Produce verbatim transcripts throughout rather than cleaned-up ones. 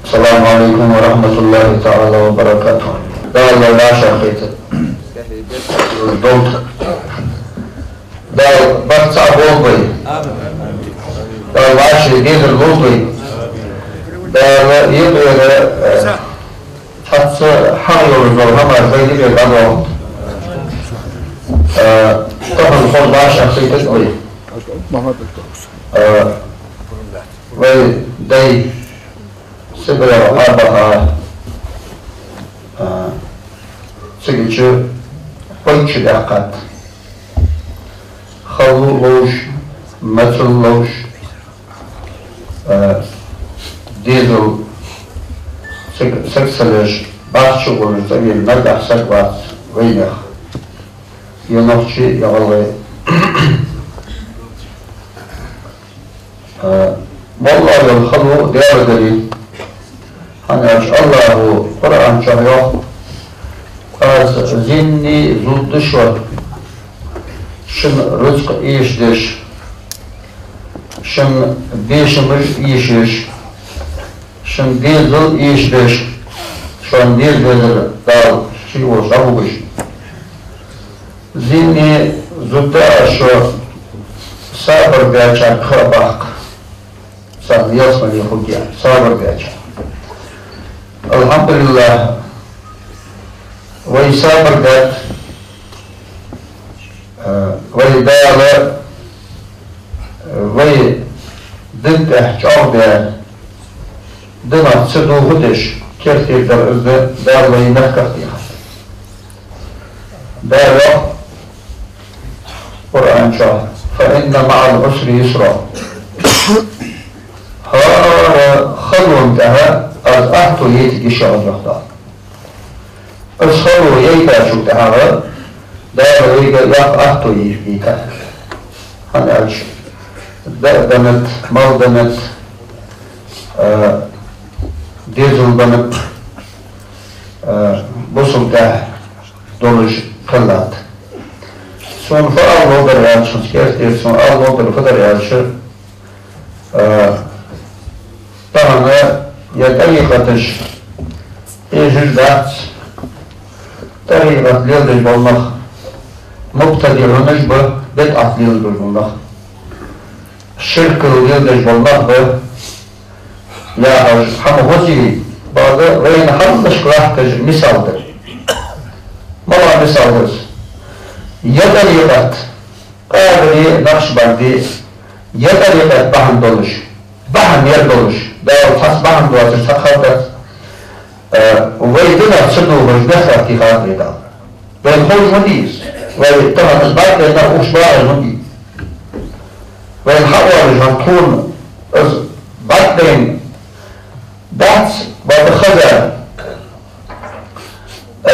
السلام عليكم ورحمة الله تعالى وبركاته. Дала вай вӀашагӀкхетар долда. Дала барт цхьа болба вай. Дала вӀаший дезар лулба вай. Дала юкъера, э, цхьацца хьагӀ йолаш дола хӀамаш вай дегӀе дӀадоахалда. Э, тахан хоза вӀашагӀкхетар вай. Э, вай дай Сибре Ӏобаха, а, цига чу пайда чу даьккхад. Хало ловш, моцал ловш, а, дезал цига саг ца леш, баха чу гӀолаш цӀавена наггахьа саг вац вайнах. Е нохчий, е гӀалгӀай. Э, моллагӀа йола хало Даьлагара я, хӀана аьлча АллахӀа Къуръан чу йоах: «Аз зӀамига зувргда шо, шун рузкъа эшадеш, шун бешамаш эшадеш, шун дезал эшабеш, шоана деза дезар Дала ший волча дӀабугаш». ЗӀамига зувргда аз шо, сабар баьчарга ха а баккха. Царна ялсмале хургья сабар баьчар. АлхьамдулиллахӀ, вай сабар даьд, э, вай Дала, э, вай дина тӀа чӀоагӀа даь, динах ца дохадеш, керттера дар из да, Дала вай мехках дийхад. Дала йоах Къуръан чу: «فإن مع العسر يسرا». ХӀара халон тӀехьа аз атто яйтаргья шоана, йоах Дала. Аз хало яйтачул тӀехьагӀа Дала вайга йоккха атто яйтаргья. ХӀана аьлча даь а деннад, мал деннад, а, дезал беннаб, а, бусалба тӀехьа долаш хилад. Сона фу ала ловра аьлча, хӀанз керттера сона ала ловра фу дар аьлча, а, тахан е тӀарикъаташ эшаш дац, тӀарикъат леладеш бола нах мубтадиӀунаш ба, бидӀат лелабеш бола нах, ширк леладеш бола нах ба яхаш хӀама хозий, бакъда вайна хьалхашка латташ мисал дар. МалагӀа мисал да из? Е тӀарикъат, Къадирий, Накъшбандий, е тӀарикъат бахьан долаш, бахьан мел долаш, Дала цхьацца бахьан доацаш цхьаккха хӀама дац, э, вай динах ца дохаш мехках дийхад вай Дала. Вайна ховш ма дий из. Вай тахан из бӀаргадайна ухаш багӀаш ма дий. Вайна хьаоалаш хӀама тхона из бӀаргадайна дац, бакъда хеза, э,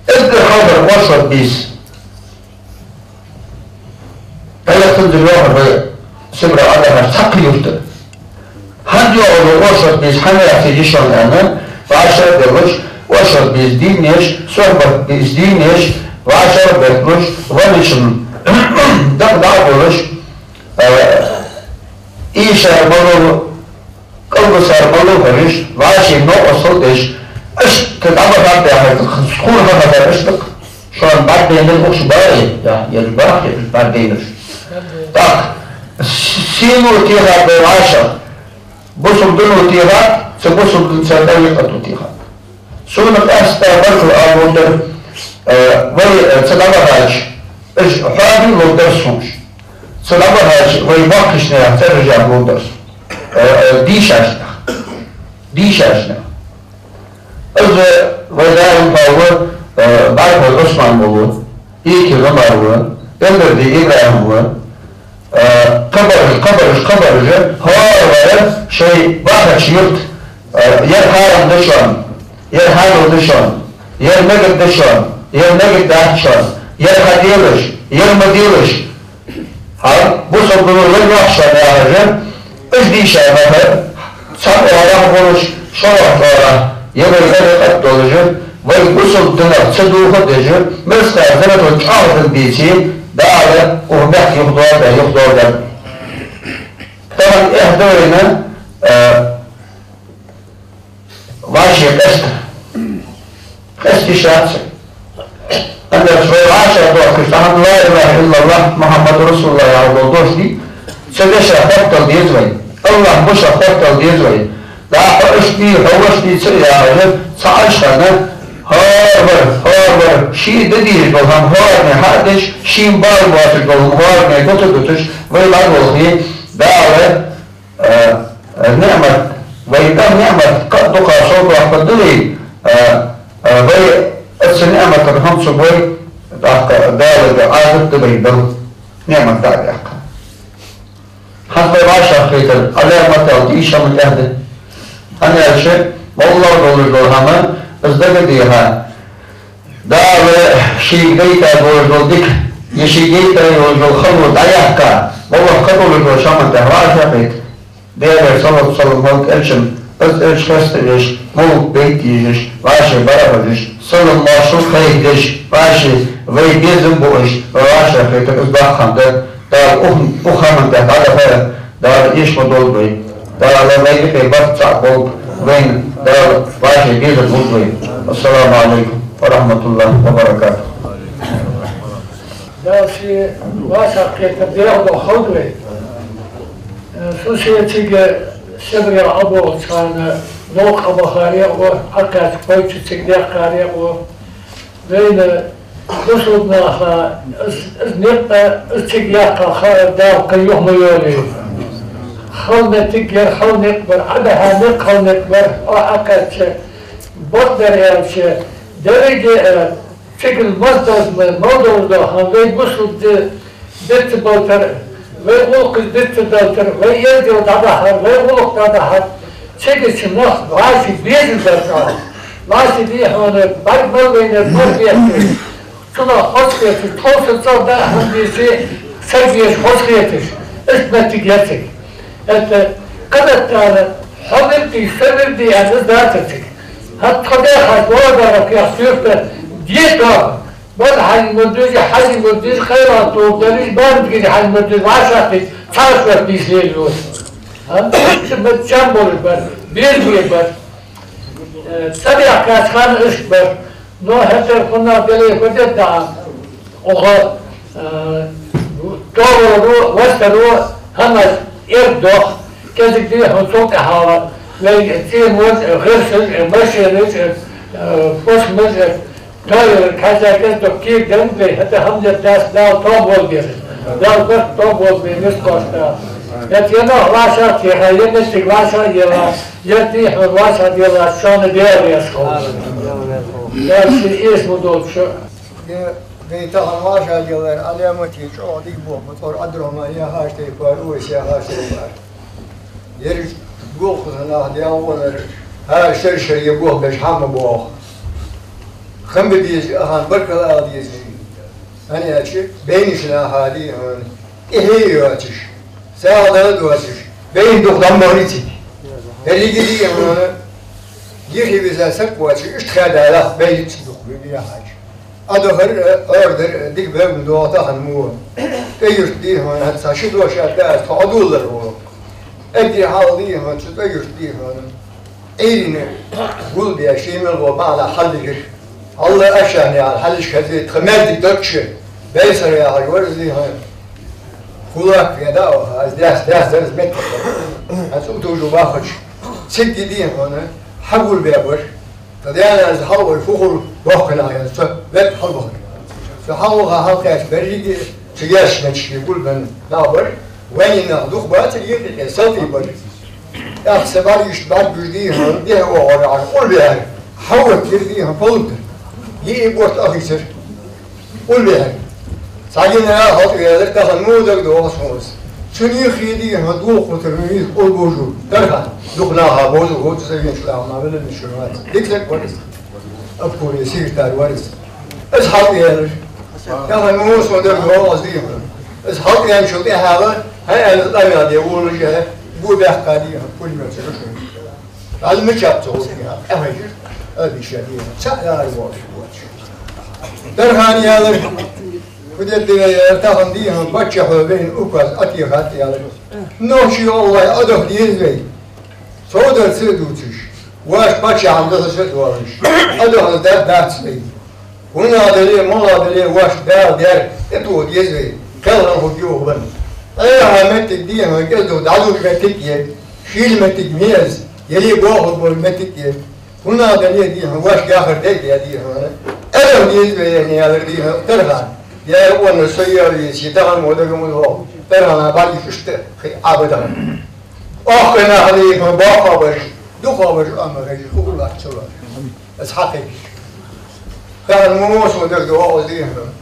эггара хьалхара оршот бийса дӀаяхийтар йоахар вай Сибре Ӏодахача цхьаккха юрта. ХӀанз йоагӀа оршот бийса хӀана яц йиш йолаш аьнна, вӀашагӀбеллача, оршот бийса дийнъеш, сохьбат бийса дийнъеш, вӀашагӀбетталуш, ванначун дакъа дӀа а болаш, а, ийшар малав, кӀалбисар малав хьожаш, вӀаший новкъостал деш, иштта дӀабахаб яхар, тхона хетар иштта да-кх. Шоана бӀаргадайнараш ухаш баьрий, я, ераш баьрий, ераш бӀаргадайнараш. ТӀаккха с-, сийло техад вай вӀашагӀ, бусалба дино техад, цу бусалба дина, цу тӀарикъато техад. Сона къаьстта баркал ала ловра, э, вай, э, цу дӀабахача, уж хьоаде ловра сона уж. Цу дӀабахача вай боккхийча наьха цӀераш яха ловра сона. Э, э, дийшача наьха. Дийшача наьха. Из вай даим хьоахаву, э, БӀаргхой Ӏусман ва, Ики Ӏумар ва, Эльмирдий ИбрахӀим ва, э, кхыбараш, кхыбараш, кхыбараш, хӀара вар шоай бахача юрта, э, ер хьарам да шоана, ер хьалал да шоана, ер мегаргда шоана, ер мегаргдац шоана, ер хьаделаш, ер ма делаш. ХӀара бусалба дино ер йоах шоана яхаш, уж дийша нах, цхьан оагӀорахьа болаш, шоллагӀча оагӀорахьа, е вай тӀарикъат долаш, вай бусалба динах ца дохадеш, мискъала зарратал чӀоагӀа дин беце, Дала укх мехка юхадоаладаьд, юхадоаладаьд. Тахан эхь да вайна, э, Къаьста. Къаьста йиш яц. Ангар вай вӀашагӀдохкаш, тахан ла илахӀа иллаллахӀ Мухьаммадун расулуллахӀ яхаш дола дош дий, цу деша хоттадала деза вай. АллахӀ муша хоттадала деза вай. ДӀахо иштта дий, хьо вешта дий ца яхаш, цхьа Ӏаш хана, хӀарвар, хӀарвар, ший де дезаш дола хӀама хӀаране хьа а деш, шийна бала боацаш дола хӀама хӀаране гута а гуташ, вай дӀадолхе, Дала, а, а, ниӀмат, вай да ниӀмат, кхы а дукха совдоаккхаргда вай, а, а, вай оцу ниӀматах хӀама ца бой, тӀаккха Дала да Ӏазап да вай дала, ниӀмат дӀа а даьккха. ХӀанз вай вӀашагӀкхетар Ӏаламат аьлча, из шаман тӀехь да. ХӀана аьлча, моллагӀа долаш дола хӀама, из дагадеха, Дала шийга дайта долаш дола дика, е шийга дайта йолаш дола хало дӀаяккха, моллагӀа кхы долаш дола шаман тӀехь вӀашагӀкхета. Даьлера салот-салам хилда элчана, из элча хеставеш, мовлат бейта езаш, вӀаший бӀарахьежаш, салам-моаршал кхайкадеш, вӀаший вай безам буаш, вай вӀашагӀкхетар из доккха хӀама да. Дала укх, укх хӀаман тӀа дӀадаха, Дала эшам долда вай. Дала вай юкъе барт цхьаъ болба вайна, Дала вӀаший безам лулда вайна. Ассаламу Ӏалайкум ва рахьматуллахӀи ва баракатухӀ. Дала ший вӀашагӀкхетар дегӀадоаха хилда вай. Э, со шецига Сибре ӀобоагӀача хана новкъа бахаре а ва, Ӏокхаьчача кхойтта шу цига даьккхаре а ва. Вайна бусалба наха из, из никъ, из цига яккха хаар Дала кхы юха ма йолийла. Хала моттиг яр, хала никъ бар, Ӏобихьа никъ хала никъ бар, Ӏо Ӏокхаьчача, бакъдар аьлча, деррига а, цига массаза мел долаш дола хӀама, вай бусалба ди диц ца байтар, вай гӀулакхаш диц ца дайтар, вай эздел дӀадахьар, вай гӀулакх дӀадахьар, цига чу нах вӀаший безаш дар цар. ВӀаший дий хьона, бӀарг мел вайнар мел бетташ, цунах хоза хеташ, тховсара цӀагӀа даа хӀама дийше, саг везаш хоза хеташ, иштта моттиг яр цига. ХӀаьта къадаттара хьо вирд дий, со вирд дий аьнна из дацар цига. ХӀаьта тхо дехаш дола дара кхехь суьрта дета. Бала хьажа ма деза, хьажа ма деза, кхайла тоба далаш, банда гизи хьажа ма деза, вӀашагӀкхийтта, цхьа шорта нийслуш лела йола. А? Шу ма чам болаш бар, безаме бар. Э, цӀабехкача хана иштта бар. Но хӀетар хӀанна дале хӀу де даа. Оха, э, товару, вастару, хӀамаш эрдох, кӀезига дий хьона цул тӀехьагӀа, вай цӀенош, гӀирсаш, машинаш, э, фошмаш, Тойра хьажа кӀезиг-дукха кийра денна вай, хӀаьта хӀама дер дац, Дала тоба болба вайна. Дала барт тоба болба вайна, мискъош Дала. ХӀаьта е нах вӀашагӀтеха, е моттиг вӀашагӀъелла, е дий хьона вӀашагӀделла, шоана Даьла раьза хилва. Дала шун эшам долда шо. Вай тахан вӀашагӀъеллар Ӏаламате чӀоагӀа дика болх ба, тхьовра Ӏабдурахьман яхаш тайпара, Увайс яхаш тайпара. Ераш болх ба нах дегӀа валар, хӀара шера-шера е болх беш хӀама боагӀа. Хам бе беза, ахан баркал ала деза. ХӀана аьлча, байнача наха дий хьона, тӀехье а йоацаш, сагӀа дала а доацаш, байна дукха дӀа ма бахар цига. Еррига дий хьона, дехьа веза саг воацаш, иштта хьадалахь, байна цига дукха веза яхача. Ӏодахар, Ӏоардар дика бевгӀа доагӀа тахан мо. ТӀой-Юрта дий хьона, хӀанз цхьа ши дош а дац, тхо Ӏодуллар гӀо. Эггара хьалха дий хьона, цу ТӀой-Юрта дий хьона, Ӏуйрийна гулбеш, ший мел гӀо бахьан хьалдигар. Алла ашшахьа яхар хьалаш хеза, тха маьждиг дагча, Байсара яхаш вар из дий хьона. Кулак веда оха, аз дас, дас дар из меттиг. Аз утужу вахача, цига дий хьона, хьагулбе бар. Тха даьна аз хьалвой фу хул бохкана яз, цо вет хьалбахар. Цо хьалваха хьалкхаьча беррига а цу геш мачке гулбенна нах бар, вайна нах дукха бацар, екъа-екъа салтий бар. ТӀаккха са бӀаргашта бӀаргагуш дий хьона, дехьа оагӀора Ӏа къулбехьар, хьават гир дий хьона, полутар. Йиъ борт ахийцар. Къулбехьар. Цхьа генерал хьалтӀаваьлар, тахан мо дагадоагӀа сона из. Цун юххе дий хьона дулх кхутар вуйна къулбужу. Дархан. Дукха наха бозу, хӀуцу сагинаш лаха ма велла мишур вац. Дика саг вар из. Обкоме секретарь вар из. Из хьалтӀаваьлар. Тахан мо сона дагадоагӀа из дий хьона. Из хьалтӀаваьнначул тӀехьагӀа, хьай аьнна, къамаьл де волаш, хьай, бу баьккха дий хьона, пулемёт чу шуна. Ӏалма чапца гӀулакхе, ахӀайжир, абиша дийна, цхьа яра воаш воч. Дархан ялар, худет дина яр, тахан дийна, паччахьо вейна указ атихат ялар. Нохчий, валлахӀи, адах деза вай. Цо дар ца дувцаш. Воаш паччахьа духьа сатувсаш, а духьа да дац вай. ХӀана дале, мала дале, воаш Дала даьр тӀатоха деза вай, кхелхана хӀама юха бан. Ӏехьа моттиг дийхьа кӀезду дӀадув моттиг е, шийла моттиг меза, яле боху бола моттиг е. ХӀана дале дийхьа, воаш яхар де де дийхьа. Адам деза вай, яхар дийхьа, тархан. Яр он со яли, си тахан мода гамул хо. Тархан а бали кушта, хи абадан. Охкана хали, бохабаш, духабаш, ама гажи, хубур вахчала. Аз хьакхи. Хан мумос модер дуа оздихан.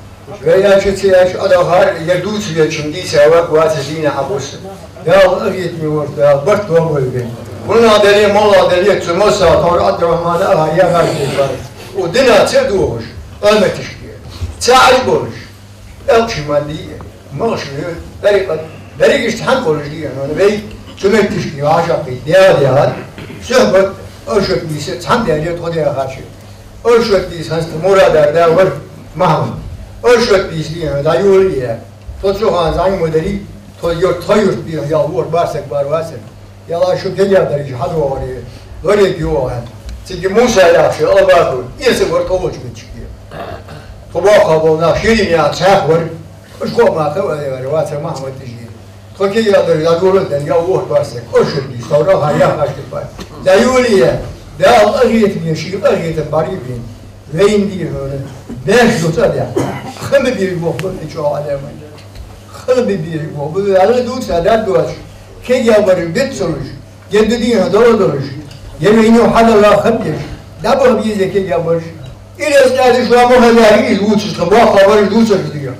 Веяча цеяч адахар, я дуц вечун диса вак ваца дина абус. Дал агит ми ворта, барт вогольген. ХӀана дале, мала дале, цу моса, тор Абдурахман ага, я гажи бар. У дина це дугуш, аматишки. Це аж болуш. Элча ма дий, малаш вер, тӀарикъат, дерригаш цхьан болаш дий, но вай цу метташка вӀашагӀкхий, дегӀа дегӀа, сухьбат, оршот бийса, цхьан дегӀа тхо дегӀа хачи. Оршот бийса хьаста мурадар да вар Махьмад. Оршот бийса дий, дӀаюлия. Тхо цу хана зӀамига ма дарий, тхо юрт, тхо юрт бий, ял вор барсаг бар вацар. Яла шу кегий дариж хьадогӀаре, лориг югӀан. Цига Муса яхаш, Албату, ирса гор тхо вочу гучки. Тхо бохабол нах ширин я цхьаьх вар. Уж хо ма хавале вар, ваца Махьмад тижи. Тхо кегий дариж дӀадола ден, я вор барсаг, оршот бийса, тхо раха яхаш кипа. ДӀаюлия, Дала агит ми, ши агит бари бин. Вейн дий хьона, беш ду ца дя. Хама бий боху, и чӀоагӀа Ӏалемай. Хала бибири бо, бу ала дуца дад дош, кегий бараш биццалуш, гедда дийна дола долуш, я вейню хьадала хабдеш, дабагӀа бийзе кегий бараш. Илес кӀаьдиш ва мухӀалари из вуцаш тха бохабараш дуцаш дия.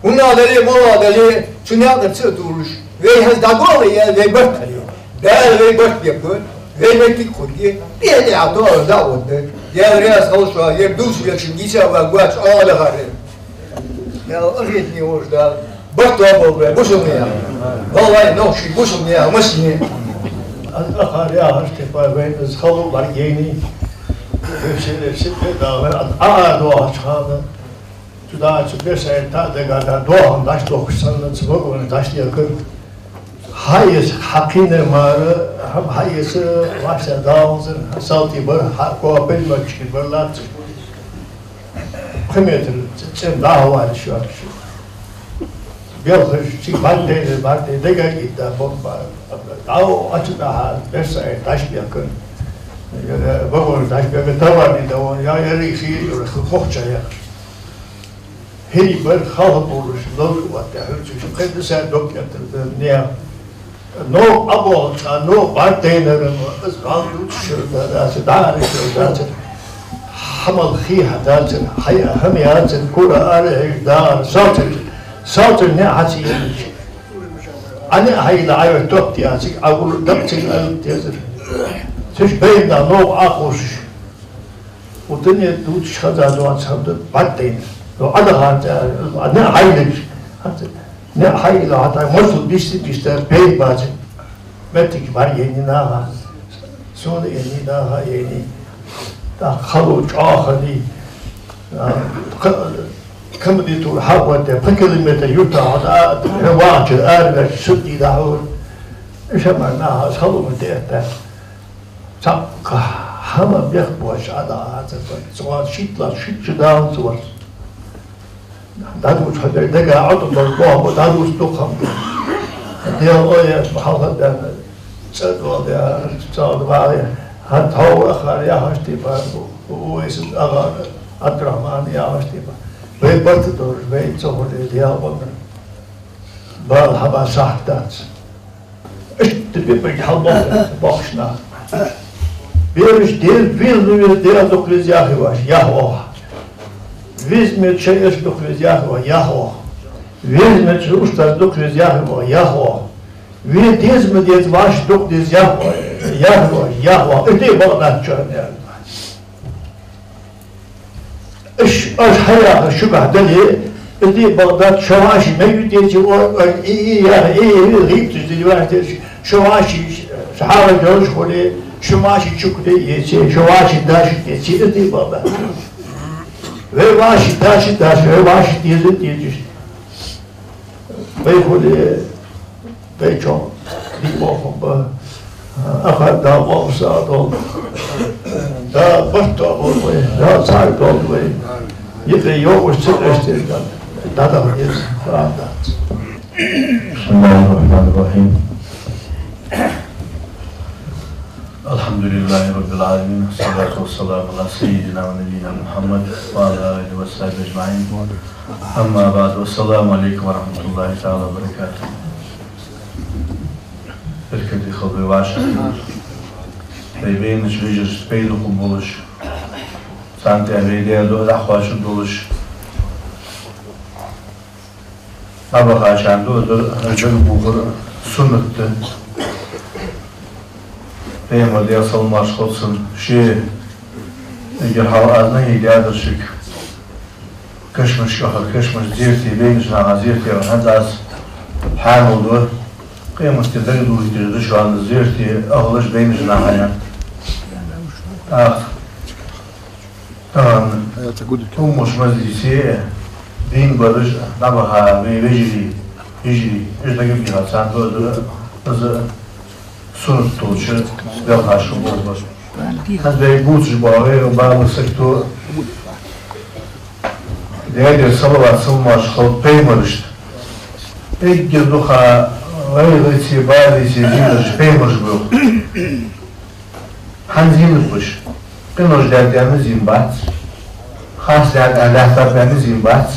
ХӀунна дале, мала дале, цу някъа ца а тулуш, вей хӀаз дӀадола я вей барт хали. Дала вей барт бепа, вей меттиг хурги, тӀе-тӀе а тола дӀа а водда. Я ряз халшва, я дуц вечун гиса ва гуач а дахаре. Я ахитни вожда. Барт ва бо бе, бусумния. Валлай, нохши бусумния, масни. Аз ахар я хаш тепа вейн, аз халу баргейни. Вешеле сипе да, а, а, а, до хаш хана. Цу дагӀа цу бесай та дагара доахан даш дохуш санна, цу вагоне даш дехар. Хьаэца хьакхийнар мара, хьам хьаэца ваьшта дагалзар, хьа салти бар, хьа копель мачки бар лац. Пхи метр ц-, цӀен дагӀа валаш ваьш. Белхаш, ци бардейна, бардей дага гидда бомба. Дав ачу дахьа, бесай даш дехар. Вагоне даш дехар, товарный да он, я, я риши, хохча яхаш. ХӀирий бар халхаболуш ловза ватта хьуьрчуш, кхидӀа сай дог кӀентар дар не. Ногу Ӏаболча, ногу бӀаргадайнаран, из гӀалдуц шура дац, дӀара шура дац, хьамал хий хьа дац, хьай хӀама яц, кура ара хьежа дагӀар, салцар, салцар не хьаца йелча. Ӏа не хьайла Ӏайва тохти яциг, Ӏа гур дакъ цига ала тезар. Цуш байна ногу Ӏакхушаш. У дуне дувцаш хаза доаца хӀама да бӀаргадайна. Ну, Ӏа даханца, а, не хьайлаг. Не хьайла хьата, мосул бисти бистар, бей баца. Меттиг бар ени наха. Сона ени наха ени. Та халу чӀоахани. А, к-, кам ди тур хьаббате, пхи километр юрта хьада, а, вахча, арвеш, судди дахур. Иша мар наха, халу ма дерта. Цхьаккха хӀама бехк боацаш Ӏа даха хьацар бан. Цкъа шийтла шийтта шу дала ца вар. ДӀадувц хьо дерг дага Ӏотта долу боху, дӀадувц дукха хӀама. Дела ой, хьалха бен цӀа дола де, цӀа дола де. ХӀан тхьовра ахар яхаш типа, Увайс агӀар, Абдурахман яхаш типа. Вай барта долуш, вай ца хуьлий, Дела гӀонара. Бала хьаба сахьт дац. Иштта бепарг хьалбоху бохуш нах. Бераш деза, веза, веза, деза дукха веза яхи ваш, яхвоху. Веза мет шайаш дукха веза яхи ваш, яхвоху. Веза мет шу устаз дукха веза яхи ваш, яхвоху. Ве деза ма деза ваш дукха деза яхвоху, яхвоху, яхвоху. Иштта бакъ дац чуьра. Иш, аш хьаяха шугахь дале, изди бакъдат шаваши мегвитеци о, ай, и, и, я, и, и, гӀибташ дили ваьхтеш, шаваши, сахьара гӀалш хули, шумаши чукли еци, шаваши даши теци, изди бакъдат. Вай ваши даши даши, вай ваши теза тезиш. Вай хули, вай чон, ди бохум ба, ахар да бохум са дол. Да, барт тоаболба вай, да, цхьа долда вай. Юкъе йоагӀаш ца къестар, дӀадаха деза, хӀама дац. بسم الله الرحمن الرحيم. الحمد لله رب العالمين، والصلاة والسلام على سيدنا ونبينا محمد وعلى آله وصحبه أجمعين. أما بعد، والسلام عليكم ورحمة الله تعالى وبركاته. Беркате хилда вай вӀашагӀкхетар. Вай вайнача вежарашта пайда хургболаш, царна тӀа вай даь дуӀа дӀахьош долаш, дӀабахачарна дуӀа дар, хӀанз бувхар суннат да. Пайхамара, Даьла салам-моаршал хилда цунна, ше эггара хьалха аз нахи даьдар шига кашамашка ахар, кашамашка зерате, байнача наха зерате, хӀанз аз хьамил ду, къематди дагадохийташ да шоана зерате ахалаш, байнача наха, аьнна. ТӀаккха тахан хӀумаш мазлисе дийна бараш дӀабаха вай вежарий, йижарий, уж дагабеха, царна дуӀа дар, из суннат долча белхашка болх ба. ХӀанз вай бувцаш бола гӀайгӀа, бала сагото, Даьлагара салават-салам-моаршал хилда пайхамарашта. Эггара дукха гӀайгӀацеи балеи зийнараш пайхамараш ба. ХӀана зийнаб уж? Къинош даьд аьнна зийнабац. Харц даьд аьнна, лаьттаб аьнна зийнабац.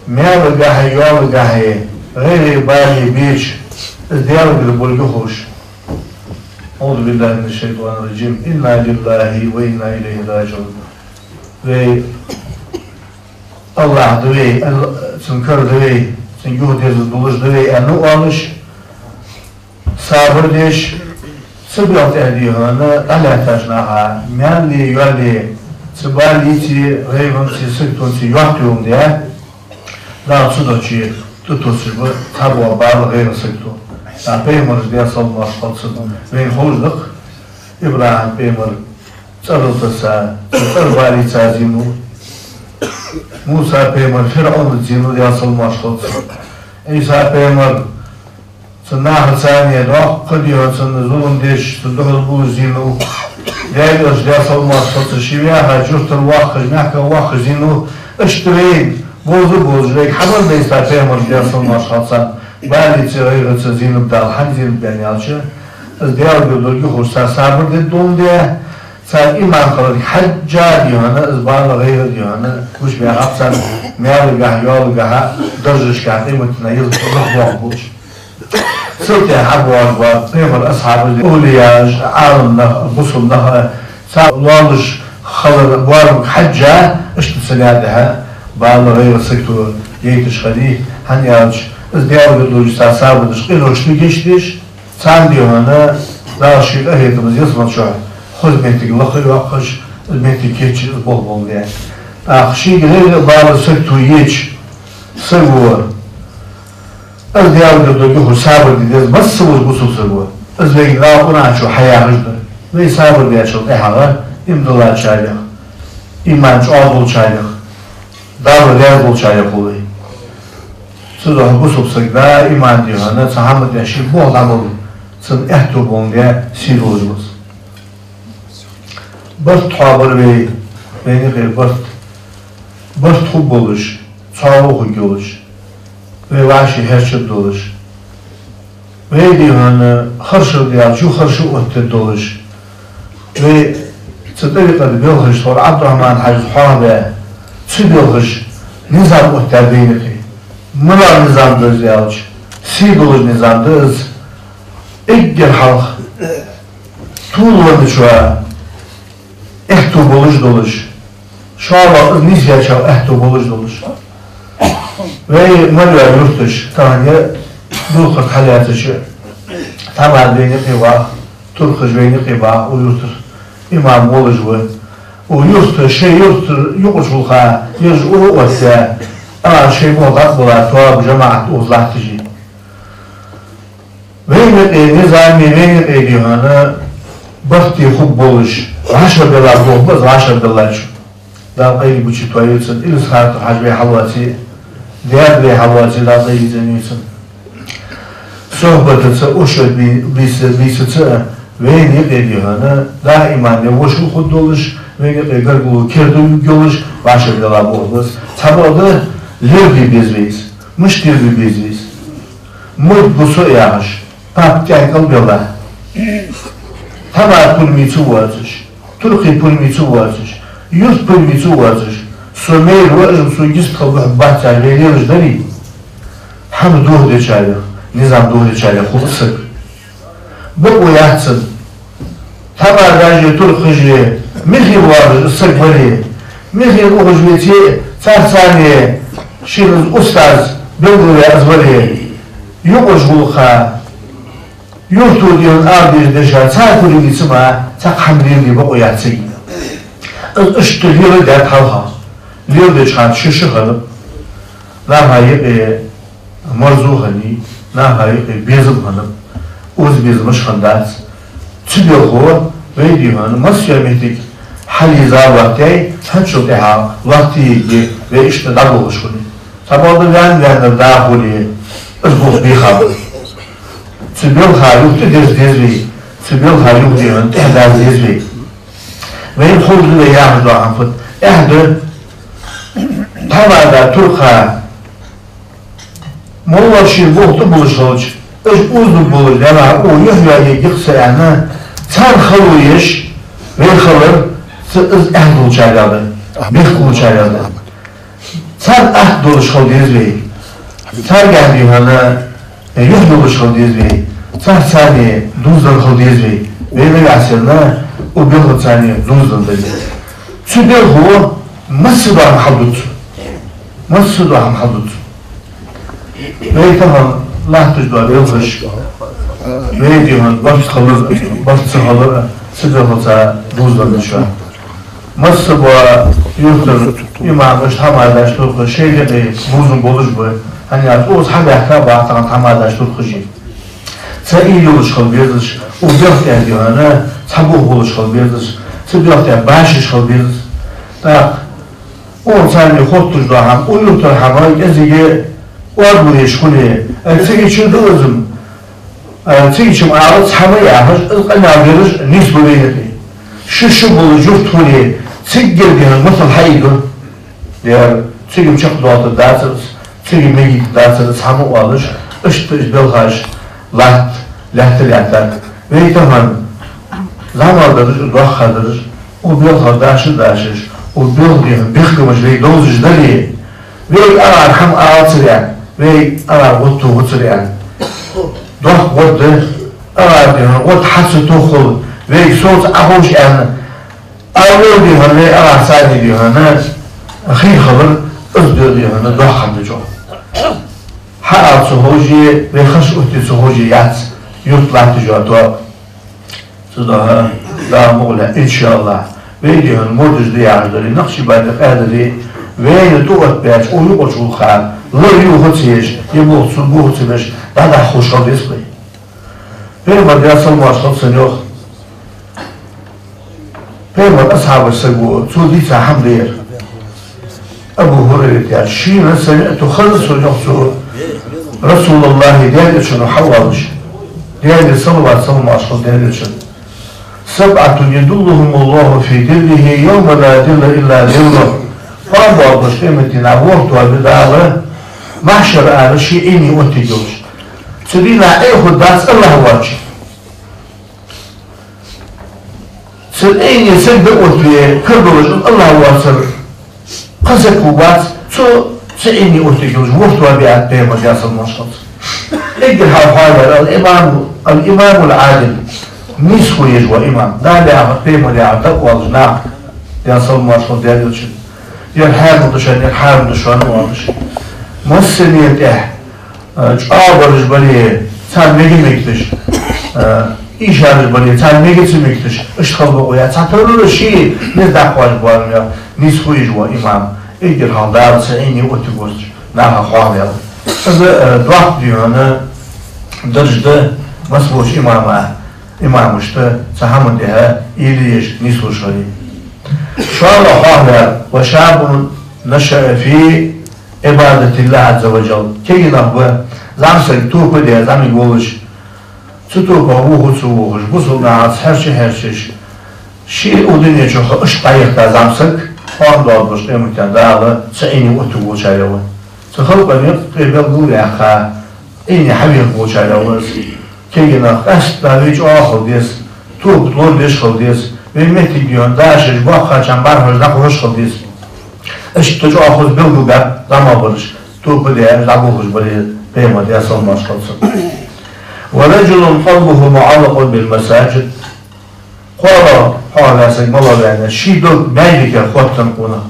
Маьлагахьеи йоалагахьеи гӀайгӀеи балеи беча, из Даьлагара болга ховш. أعوذ بالله من الشيطان الرجيم. إنا لله وإنا إليه راجعون. Вай АллахӀ да вай, Ал-, цун кара да вай, цунга юхадерза долаш да вай аьнна оалаш, сабар деш, цу белха тӀа дий хьона дӀалаьттача наха, маьлеи йоалеи, цу балеи, гӀайгӀанцеи, саготонцеи йоатта йолга даь, Дала цу духьа тӀатоссаш ба цхьабола бала, гӀайгӀа, сагото. ТӀаккха пайхамараш, Даьла салам-моаршал хилда царна, вайна ховш да-кх, ИбрахӀим пайхамар цӀерал тесса, цу цӀера балийца зийнав. Муса пайхамар ФирӀавнаца зийнав, Даьла салам-моаршал хилда цунна. Ӏийса пайхамар цу нахаца, царна доккха дий хьона, цунна зулам деш, цунна духьал бувш зийнав. Даьла Элча, Даьла салам-моаршал хилда цунна, ше ваьхача юртара воаккхаш, мехках воаккхаш зийнав. Иштта вайна бовза а бовзаш, вайга хьабар дайза пайхамараш, Даьла салам-моаршал хилда царна, балийца, гӀайгӀаца зийнаб Дала. ХӀана зийнаб аьнна аьлча, из Даьлагара долга ховш, цар сабар дергдолга даь, цар иман хиларга хьежжа дий хьона, из бала, гӀайгӀа дий хьона гучабаьхаб царна, маьлагахьа, йоалагахьа, даржашка къематдийнахьа еза лахдоахаш болаш. Цул тӀехьа хьабоагӀаш ба пайхамара асхьабаш, овлияаш, Ӏаламнах, бусалба нах, цар лоалаш хилар боарам хьежжа, иштта цу наькъа тӀа бала, гӀайгӀа, сагото яйташ хиннай, хӀана аьлча, из Даьлагара долга цар сабар деш, къинош тӀагечдеш, царна дий хьона Дала ший къахетамца ялсмала чу хоза моттиг лакха а йоаккхаш, из моттиг кийчъеш, из болх болга даь. ТӀаккха шийга гӀайгӀа, бала, сагото еча саго, из Даьлагара долга ховш, сабар де деза массаволча бусалба саго. Из вайга Дала Къуръан чу хьаяхаш да. Вай сабар дечул тӀехьагӀа иман долчарех, иман чӀоагӀа долчарех, Дала раьза волчарех хул вай. Цудухьа бусалба саг даим дий хьона цу хӀаман тӀа ший болх дӀаболга, цунна аьттув болга даь сий долаш ва из. Барт хьоабар вай, вайна юкъе барт. Барт хургболаш, цхьоагӀо хургйолаш, вай вӀаший хьерчаргдолаш, вай дий хьона харшал даьлча, юха харшо оттаргдолаш, вай цу тӀарикъата белхаш, тхьовра Ӏабдрахьман-Хьажас хьоахабаь, цу белхаша низам оттадаьд вайна юкъе. МалагӀа низам да из аьлча, сий долаш низам да из. Эггара хьалха тулванначоа аьттув болаш долаш, шоллагӀа из нийсъяьчоа аьттув болаш долаш. Вай мел йола юрташ, тахан ер дулхарт хьалаьцача, Тамада вайна юкъе вах, Турхаш вайна юкъе вах, укх юртара имам волаш ва. Укх юрта, шоай юртара юкъача гӀулакха ераш ура оттадаь, а, шоай болх дӀатӀабилла тоаба, жамаӀат укхаза латташ я. Вайна юкъе низами, вайна юкъе дий хьона барти хургболаш, вӀашагӀбелла болх ба из, вӀашагӀбеллачоа. Дала къайле гучайойтийла цунна, Илисхан-Хьажа вай хьалоаций, даьра вай хьалоаций, Дала къайле цӀенйойла цунна. Сохьбатаца, ошо би-, бийса-, бийсаца, Вайна юкъе, дий хьона, даиман вошал хургдолаш, вайна юкъе гаргало керда юргйолаш, вӀашагӀ вела болх ба из. Цхьабакъда, леладе беза вай из. Мишта леладе беза вай из? Мурд ва со яхаш, папа тӀехьа кӀалбелла, тхьамада пурам ца воацаш, туркхий пурам ца воацаш, юрта пурам ца воацаш, со майра ва, уж-м сона йистхила духьал бац яхаш вай лелаш дарий? ХӀама дохадечарех, низам дохадечарех хул из саг. Бокъо яц цун. Тхьамадаш а, туркхаш а михе воагӀаш из саг вале, михе ухаш веце, царца цхьана шийна из устаз белгалваь из вале, юкъерча гӀулакха, юрто, дий хьона, ала дезаш дешаш, цар пурам ца ма, цхьаккха хӀама леладе бокъо яц цунга. Из иштта леладаьд хьалха. Леладеча хана ши шу хиннаб. Наха юкъе марзо хиннай, наха юкъе безам хиннаб. Укхаза безамаш хиннадац. Цу белхо вай, дий хьона, массайолча моттиге хьалъеза лоаттаяй, хӀанзчул тӀехьагӀа лоаттаергья вай иштта дӀадолхаш хуле. Цхьабакъда ваьнна-ваьннар даха хуле, из болх бехаб. Цу белха юха тӀадерза деза вай, цу белха юха, дий хьона, тӀехьадаза деза вай. Вайна ховргда вай яхаш дола хӀама фуд. Эхь да, тхьамада, туркха, моллагӀа шийна болх тӀабуллаш хилча, уж озадергболаш, дела, укхо юхь йоаергья-кх со аьнна, царна хало еш, вай хилар, ц-, из эхь долчарех да, бехк болчарех да. Царна атта долаш хила деза вай. Царгахьа, дий хьона, юхь йолаш хила деза вай. Царца цхьана дувзаденна хила деза вай. Вай нагахьа санна укх белхаца цхьана дувзаденна дале. Цу белхо массадола хӀама хьалдуц. Массадола хӀама хьалдуц. Вай тахан латташ дола белхаш, вай, дий хьона, барт хилар, барт ца хилар, цу белхаца дувзаденна да шоана. Массабола юртара имамаш, тхьамадаш, туркхаш шоай юкъе бувзам болаш ба, хӀана аьлча укхаза хьабаьхка бац тахан тхьамадаш, туркхаш а. Цхьа уйла йолаш хила безаш, укх белха тӀа, дий хьона, цхьа болх болаш хила безаш, цу белха тӀа башаш хила безаш. ТӀаккха укхаза царна хотташ дола хӀама, укх юртара хӀама кӀезига оаргвеш хуле, э, цига чу ду из-м, э, цига чу-м алац хӀама яхаш, из къамаьл дераш нийса ба вайна тӀа. Ши шу бола юрт хуле, цигара, дий хьона, масал хьаийду. Дера, цига-м чакхдоалийтаргдацар из, цига-м мегийтаргдацар из хӀама оалаш, иштта уж белхаш латт, лаьтта лаьттад. Вай тахан зӀамига дараш, доккха дараш, укх белхах даша дашаш, укх белха, дий хьона, бехкамаш вай довзаш дале, вайга агӀар хӀама алацар аьнна, вайга агӀар гӀод тохацар аьнна, доккха гӀод да, агӀар, дий хьона, гӀод хьа ца тоххал, вайга соца Ӏоховш аьнна, аллал, дий хьона, вай агӀар царна, дий хьона, хий хилар, из да, дий хьона, доккха хӀама да чӀоагӀа. Хьаала ца ховш а, вай харш отте ца ховш а яц юрт латташ йола тоаба. Цудухьа, Дала мукъалехь, иншааллахӀ, вай, дий хьона, мурдаш да яхаш дале, Накъшбандий къаьдале, вайна тӀаоттабаьча укх юкъерча гӀулакха лар юха ца еш, е болх цу буха ца беш, дӀадахьа ховш хила деза вай. Пайхамара, Даьла салам-моаршал хилда цунна, йоах. Пайхамара асхьабех саг ва, цо дийца хӀама да ер. Абу ХӀурайрата яхача шийна, سمعت, хезар сона, йоах цо, رسول الله, Даьла Элчано хьаоалаш. Даьлагара салават-салам-моаршал хилда Даьла Элчанна. سبعة يظلهم الله في ظله يوم لا ظل إلا ظله. Къоабалдолаш къематдийнахьа ворхӀ тоаба я Дала, махьшара ара ший Ӏийнех оттаргйолаш. Цу дийнахьа Ӏехургдац АллахӀ воацача. Цун Ӏийнех саг дӀаоттаве, кара долаш АллахӀ воацар кхы саг хургвац, цу, цу Ӏийнех оттаргйолаш ворхӀ тоаба я, аьннад Пайхамара, Даьла салам-моаршал хилда цунна. Эггара хьалха хьоахаваьр الإمام، الإمام العادل, нийсхо еш вола имам. Дала яхар, Пайхамара яхар дӀаоалаш нах, Даьла салам-моаршал хилда Даьла Элчанна. Ер хьарам да шоана, ер хьарам да шоана оалаш. Массанена тӀехьа, э, чӀоагӀбараш бале, царна мега мегаш, э, ийшараш бале, царна мега ца мегаш, иштта хила бокъо яц. Цхьатарра ший низ даккха важ боарам ял, нийсхо еш вола имам. Эггара хьалха Дала цун Ӏийнех оттаргвоацача нахах хьоахаваьв. Из, э, доккха, дий хьона, дарж да массаболча имама, имамашта цу хӀаман тӀехьа уйла еш, нийслуш хилар. ШоллагӀа хьоахаваьр: وشاب نشأ في عبادة الله عز وجل. Кагий нах ба, зӀамсаг тоба даь, зӀамига волаш, Цу топа воху ца вохуш, бусалба нахаца хьерча хьерчаш, ше укх дунен чухь иштта дӀаяхийта зӀамсаг, кхоана доагӀаш долча къематдийнахьа Дала цу Ӏийне оттаргволчарех ва. Цу халкъа юкъе белгалваьккха, Ӏийне хьавехаргволчарех ва из. Кагий нах, къаьстта вай чӀоагӀа хила деза, тоба лорадеш хила деза, вай моттиг, дий хьона, дашаш, боккхачарна бӀарахьежаш, дӀакхухьаш хила деза. Иштта чӀоагӀа хоза белгалбаьб зӀамагӀбараш, тоба даь, дӀаболхаш бале, Пайхамара, Даьла салам-моаршал хилда цунна. ورجل قلبه معلق بالمساجد. КхоалагӀа хьоахаваь саг малагӀа ва аьлча, ший дог маьждигах хоттаденна къонах.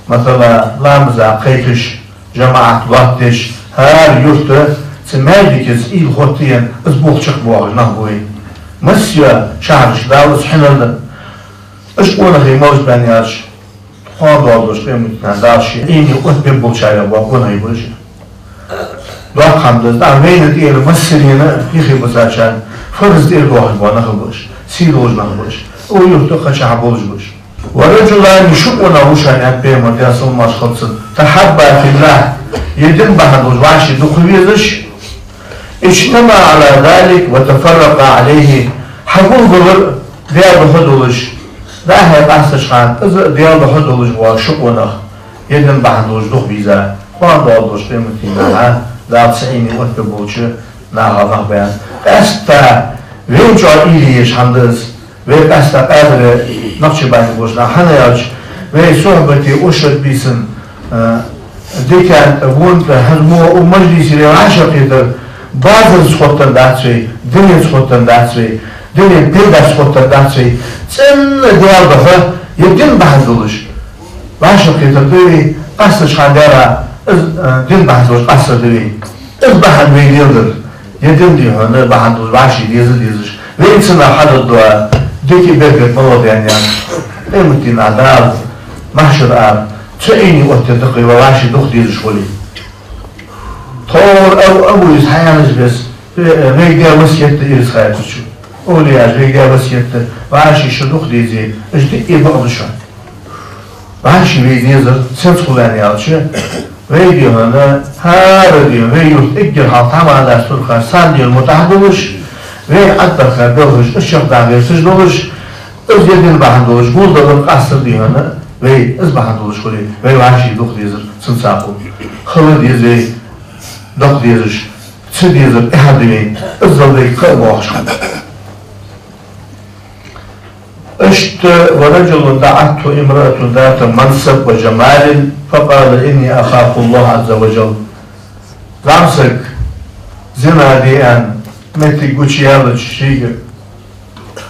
Масала, ламаза кхайкаш, жамаӀат лоаттадеш, хӀара юрта цу маьждигаца уйла хоттаенна, из болх чакхбоахаш нах ба вай. Массайолча шахьарашка Дала из хьинар да. Уж къонахий малаш ба аьлча, кхоана доагӀаш долча къематдийнахьа Дала ший Ӏийне оттабергболчарех бола къонахий ба уж. Доккха хӀама да из, дӀа вайна тӀера массарна а, юхебисачарна, фарз тӀера доахаш бола нах ба уж, сий долаш нах ба уж, укх юрта кхачахьа болаш ба уж. ورجلان, ши къонах ва шоана, аьннад Пайхамара, Даьла салам-моаршал хилда цунна, تحابا في الله, ер дин бахьан долаш вӀаши дукха везаш, اجتمعا على ذلك وتفرقا عليه, хьагулбелар Даьла духьа долаш, дӀа-хьа къастача хана из а Даьла духьа долаш бола ши къонах, ер дин бахьан долаш дукха веза, кхоана доагӀаш долча къематдийнахьа Дала цу Ӏийне оттабергболча нахах нах ба аьнна. Къаьстта вайна чӀоагӀа уйла е езаш хӀама да из. Вай къаьстта къадарий, нохчий бахьан болаш нах, хӀана аьлча, вай сухьбате, ошадбийсан, а, дикан тӀа, вон тӀа, хӀанз мо укх мажлисера вӀашагӀкхетар базарца хоттаденна дац вай, динца хоттаденна дац вай, дина пайдаца хоттаденна дац вай. ЦӀена Даьла духьа, ер дин бахьан долаш вӀашагӀкхетар да вай, къастача хана Даьлага из, а, дин бахьан долаш къастар да вай. Из бахьан вай леладар, ер дин, дий хьона, бахьан долаш вӀаши деза дезаш, вайна цунах хьадаргдола дика а беркат малагӀа да аьнна, къематдийнахьа Дала, махьшара ара, цу Ӏийне оттаергда-кх вай, вай вӀаши дукха дезаш хуле. Тхьовра Абу, Абу Юсуфа хьаяьннача беса, вай, вайга даь васкет да Ирисхайтарчо. Овлияша вайга даь васкет да, вӀаши шо дукха дезе, уж диъ бакъда шоана. ВӀаши вай дезар сенца хул аьлча, вай, дий хьона, хӀара, дий хьона, вай юрта эггара хьалха тхьамада даьча турхаш санна, дий хьона, мутӀахьа долаш, вай Ӏаддарха белхаш, уж чакхдаккха гӀерташ долаш, из ер дин бахьан долаш гулдалар, къастар, дий хьона, вай из бахьан долаш хуле, вай вӀаши дукха дезар сенца хул. Хила деза вай дукха дезаш, ца дезар тӀехьа да вайна, иззал вайга кхаъ боахаш хиннад. Иштта, ورجل دعته امرأة ذات منصب وجمال فقال: إني أخاف الله عز وجل. ЗӀамсаг, зина де аьнна, моттиг гучаяьлча шийга,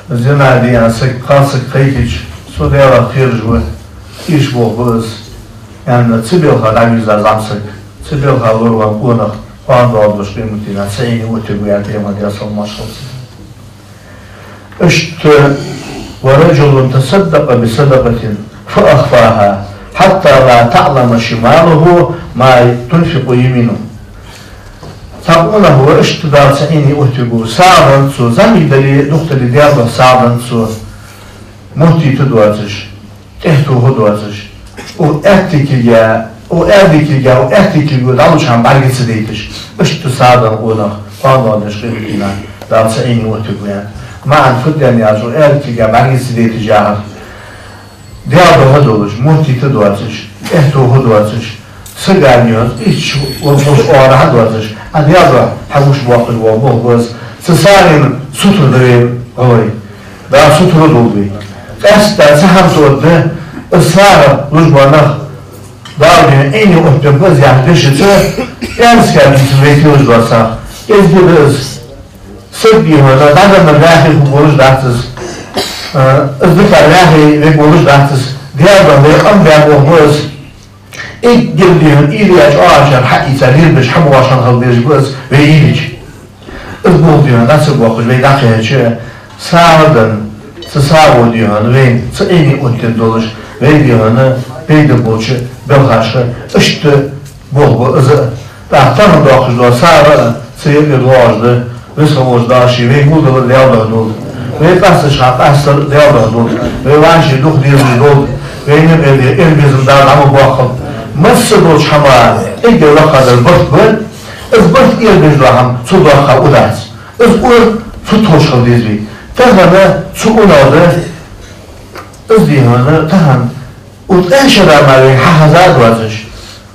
зина де аьнна саг, кхалсаг кхайкача, со Даьлах кхераш ва, ийрча болх ба из, аьнна, цу балха дӀавийрза зӀамсаг, цу балха лоравенна къонах, кхоана доагӀаш долча къематдийнахьа цу Ӏийне оттаргва аьннад Пайхамара, Даьла салам-моаршал хилда цунна. Иштта, ورجل تصدق بصدقة فأخفاها حتى لا تعلم شماله ما تنفق يمينه. Цхьа къонах ва иштта Дала цу Ӏийне оттаргва, сагӀа денна цо, зӀамига дале а, дукха дале а, Даьла духьа сагӀа денна цо, моттийта доацаш, тӀехьа тоха доацаш, укх аьттига, укх аьрдига, укх аьттига дӀалуча хана бӀарга ца дайташ, иштта сагӀа денна къонах, кхоана доагӀаш долча къематдийнахьа Дала цу Ӏийне оттаргва аьннад. МаӀан фуд аьнна аьлча, укх аьрдига бӀарга ца дайташ яхар, Даьла духьа долаш, моттийта доацаш, тӀехьа тоха доацаш, сага, дий хьона, итт шу вала ховш оагӀорахьа доацаш, а Даьла духьа хьагучабоаккхаш бола болх ба из. Цу сагӀийна сутара да вай гӀалгӀай. Дала сутара долда вай. Къаьстта цхьа хӀама тоъаргда, из сагӀа луш бола нах, Дала, дий хьона, Ӏийне оттабергба из яхача дешаца, аьнна сага дийцар вай телаш доацаш. Из да из. Саг, дий хьона, дӀаденнар вӀаьхий хургволаш дац из. Э, из дикар вӀаьхий вергволаш дац из. Даьла духьа вай къам баь болх ба из. Эггара, дий хьона, уйла яь чӀоагӀачар хьаийца лелабеш, хьабоагӀаш хинна хила безаш ба из вай уйла йича. Из болх, дий хьона, дӀа ца боаккхаш вай дӀакхехьача, сагӀа денна, цу сагӀо, дий хьона, вайна цу Ӏийне оттаергдолаш, вай, дий хьона, пайда болча балхашка иштта болх ба из а. ТӀаккха тахан доаккхаш дола сагӀа а цу юкъе доагӀаш да. Веза хинна волча Дала ше вайна гулдалар Даьла духьа долда. Вай къастача хана къастар Даьла духьа долда. Вай вӀаши дукха дезаш долда. Вайна юкъе эр безам Дала дӀа ма боаккхалба. Массадолча хӀаман эггара лакхагӀдар барт ба. Из барт эрабеш дола хӀама цул доккха ва дац. Из ур фу тохаш хила деза вай. Тахан цу унал да, из дий хьона, тахан укх тӀехьа шера ма вай хьахеза а доацаш,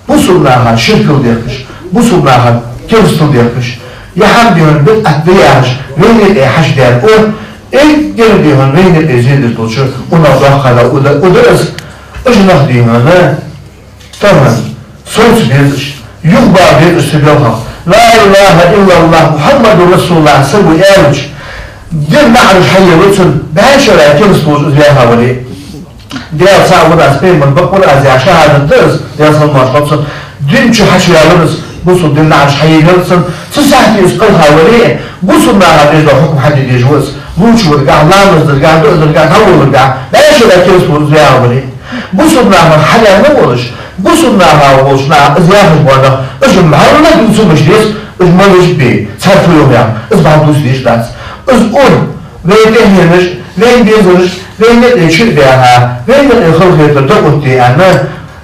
бусалба наха ширк дехкаш, бусалба наха керастал дехкаш, е хӀама дий хьона бидӀат да яхаш, вайна юкъе хьаьша даьр ур, эггара дий хьона вайна юкъе зе деш долча унал доккхагӀа да, уда, уда из, уж нах дий хьона, тахан совца безаш, юхабала безаш цу белхах. «لا إله إلا الله محمد رسول الله» саго аьлча, дин наӀараш хьаеллача, бӀаь шера керастал волаш из ваьха вале. Даьла цаӀ ва аз, пайхамар бакъ ва аз яха шахӀадат да из, Даьла салам-моаршал хилда цунна, дин чу хьачуваьлар из, бусалба дин наӀараш хьаеллар цун, цу сахьате из кхелха вале, бусалба наха деш дола хьукам хьаде дезаш ва из, лувча валаргахьа, ламаз даргахьа, дуӀа даргахьа, дӀаволларгахьа, бӀаь шера керастал волаш из ваьха вале. Бусалба нахах хьалаьнна волаш, бусалба наха волча наха из яхаш бола нах, уж мара дувца муш деза, уж малаш бе, цар фу йоах яхаш, из бӀаргадувца дезаш дац. Из ур, вай тӀехьенаш, вайна безараш, вайна юкъе чу а баьха, вайна юкъе халахетар дӀаотте аьнна,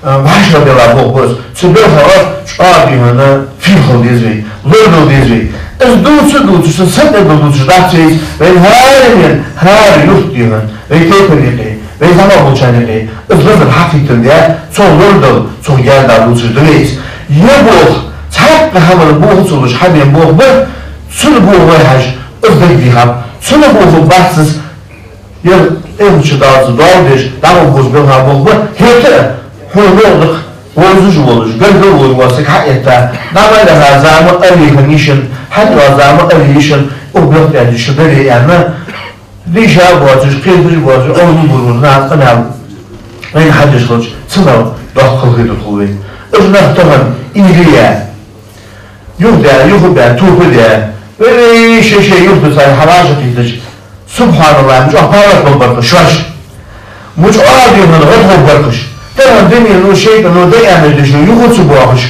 э, вӀашагӀбелла болх ба из. Цу белхах чӀоагӀа дий хьона фийха хила деза вай, лорадала деза вай. Из дувца а дувцаш, цун сатӀадала дувцаш дац вай из, вайна хӀаранена, хӀара юрта дий хьона, вай тайпан юкъе, вай зӀамагӀа болчарна юкъе из лазар хьакхийтта да, цох лорадала, цох гаьна дала дувцаш да вай из. Ер болх, цхьаккха хӀаман бохац аьлча хьабена болх ба, цунна бохабе хьажа, из дагадехаб. Цунна бохабац из, ер Ӏилма чу даллалца доал деш, дӀагӀоргболча белха болх ба, хӀаьта а хьона новкъа дакъа вовзаш волаш, гаргара волаш вола саг хьаэтта, дӀа мел яха зама ари хиннай шун, хьатӀайоагӀа зама ари я шун, укх белха тӀа дийша дале аьнна, дийша а боацаш, кхеташ а боацаш, Ӏовдал бора нах къамаьл вайна хьадеш хилча, цунах доккха халахетар хул вайна. Уж нах тахан ийла яь, юхадаь, юхабаь, тоба даь, вай, вай шоай-шоай юртаца хьавӀашагӀкхийтача, субхьаналлахӀ, мичахьа палат болх бар-кх шоаш. Мичахьа дий хьона гӀадгӀоргбар-кх уж. Тахан дунено, шайтӀано дӀааьнна дешо юха ца боахаш,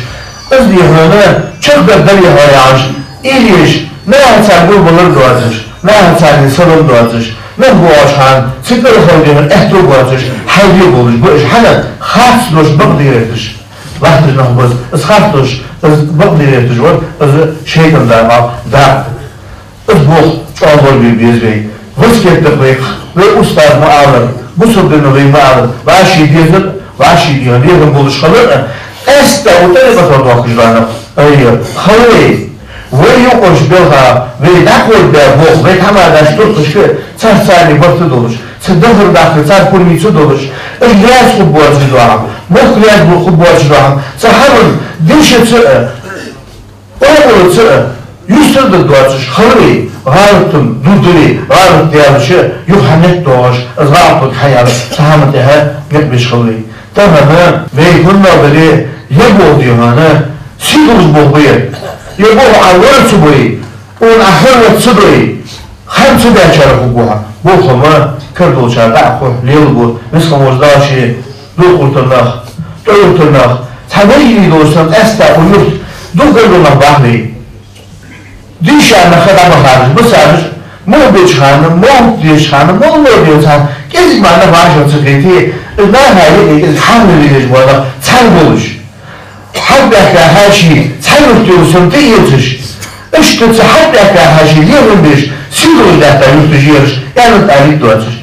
из дий хьона чакхдаргдар-кх яхаш, ийла еш, наха цар гулбалар доацаш, наха царна салам доацаш, нах боагӀача хана цу кӀалхара дий хьона аьттув боацаш, хьалде болаш ба уж, хӀана, харц долаш бакъдераш. Латташ нах ба уж, из харц долаш, из бакъдераш ва, из шайтӀан дакъа, дакъа. Из болх чӀоагӀа лорабе беза вай. Васкет да-кх вайх, вай устаз ма аллара, бусалба дина вай ма аллара, вӀаший дезар, вӀаший дий хьона лерхӀам болаш хилар, къаьстта укх тӀарикъатах доахкаш дола нах. Ай, хала вай. Вай юкъерча белха, вай дӀакховдабаь болх, вай тхьамадаш туркхашка, царца царна барт долаш, цар дахар дахка, цар пурам ца долаш, уж раьза хургбоацаш дола хӀама, мохк раьза хургбоацаш дола хӀама, цу хӀаман дешаца а, оагӀорахьаца а юстара даргдоацаш хила вай, гӀалат дургда вай, гӀалат даьлча юха хьаметтадоагӀаш, из гӀалат хьаяьлча цу хӀаман тӀехьа никъ беш хила вай. Тахан вай хӀанз дале, ер болх дий хьона сий долаш болх ба ер. Ер болх Ӏа лора ца бой, цунна Ӏа хьарваца ца дой, хӀама ца даьчарех хургва хьо. Болх-м кара долчар дӀа а хьу, лелабу, мискъа волча Дала ше дулх, юртара нах, тӀо юртара нах, цхьа вайна долаш санна къаьстта укх юрта дукха гаргара нах бахьа вай. Дийша нах ха дӀа ма харжа, ба цараш, мел беча хана, мовлат деча хана, мел мел деча хана, кӀезига мара нах вӀашагӀ ца хете, из наха юкъе кӀезига хьалхаве везаш бола нах цхьана болаш. Хьабаьхка хьаьший цхьа юрт йолаш санна тӀаэцаш, иштта цу хьабаьхка хьаьший лерхӀам беш, сий долаш латта юрташ ераш, аьннад алит доацаш.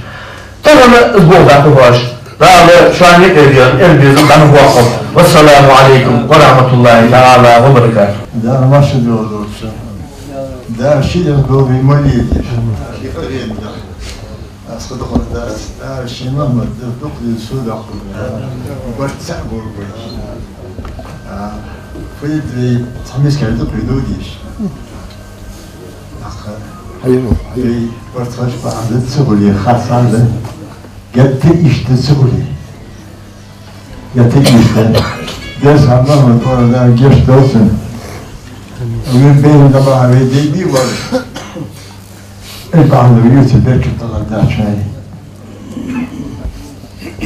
Тахан из болх дӀакхухьаш, Дала шоана юкъе дегӀа эр безам дӀа ма боаккхалба. Вассаламу Ӏалайкум ва рахьматуллахӀи таӀала ва баракатухӀ. Да, машин долаш. Да, ши ден долаш молитве. Аз ха духар да, а, ши ма ма да, дукха дин су даккхар. Барт цаӀ гургвай. А, фу ит вай, цхьа мискача дукха ду деш. Аха. Хьайо, хьайо. Вай барт хаш ба, а, да ца гули, хас а да. Гетта иштта ца гули. Гетта иштта. Дерс хӀама ма тора да, геш долчун. Амир бейн да ба, вай дей би вар. Ай бахьан да, юрта бечу тала дачай.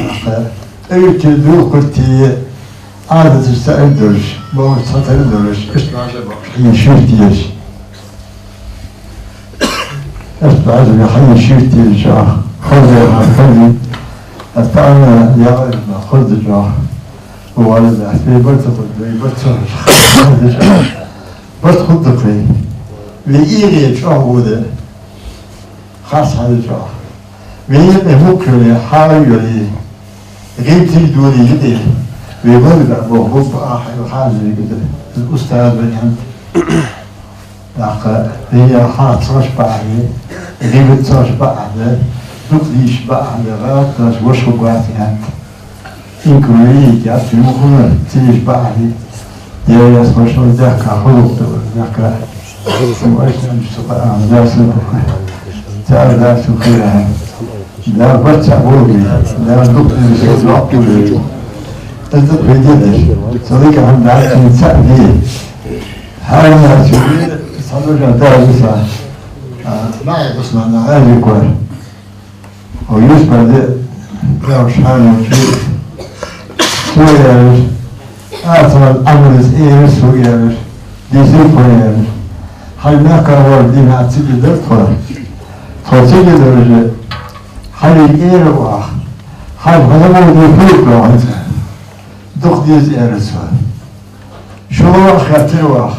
Аха. Ай те духурти, Ӏадаташ цаӀ долаш, бохаш цхьатарра долаш, иштта баша бохаш, хьайна ширтеш. Иштта баша хьайна ширтеш, а, хоза, а, хоза. А таӀана, я, хоза, а. Вала да, бей барта хоза, бей барта хоза. Барта хоза, бей. Вай эгӀа чӀоагӀа вода, харц хьал чӀоагӀа. Вай юкъе мукъа йоле, хьагӀ йоле, гӀийбаташ доле юкъе, вай бала баьбо хӀубба ахьа хьажа вегада, устаз вариант. ТӀаккха вай хьагӀ ца гӀаш бахьан, гӀийбат ца гӀаш бахьан, дукха дийша бахьан, гӀалаташ вошха гуатиянт. Инкарло яц, мухӀаммад, ца деш бахьан. Я, я, слышал, дехка, хӀулукъ да, дехка. Сум айсан, су Къуръан, да, су Къуръан. Ца, да, су Къуръан. Да, барт цхьа болга, да, дукха дийша, дукха дийша. Из да предел. Цалика хӀама да, цин цхьа де. Хьарна цу, цхьа нужа да, виса. А, ма, Усман, а, али кор. О, юс баде, я уж хьаночи, со яьлар, а, цо Ӏамалас эр, со яьлар, деза фо яьлар. Хьай мехка вар дина цига дар тхо. Тхо цига дар же, хьай эр вах, хьай хаза вар ди фуйк ваханца. Дукха деза эр цо. Шоллагӏа хаьттар ваха.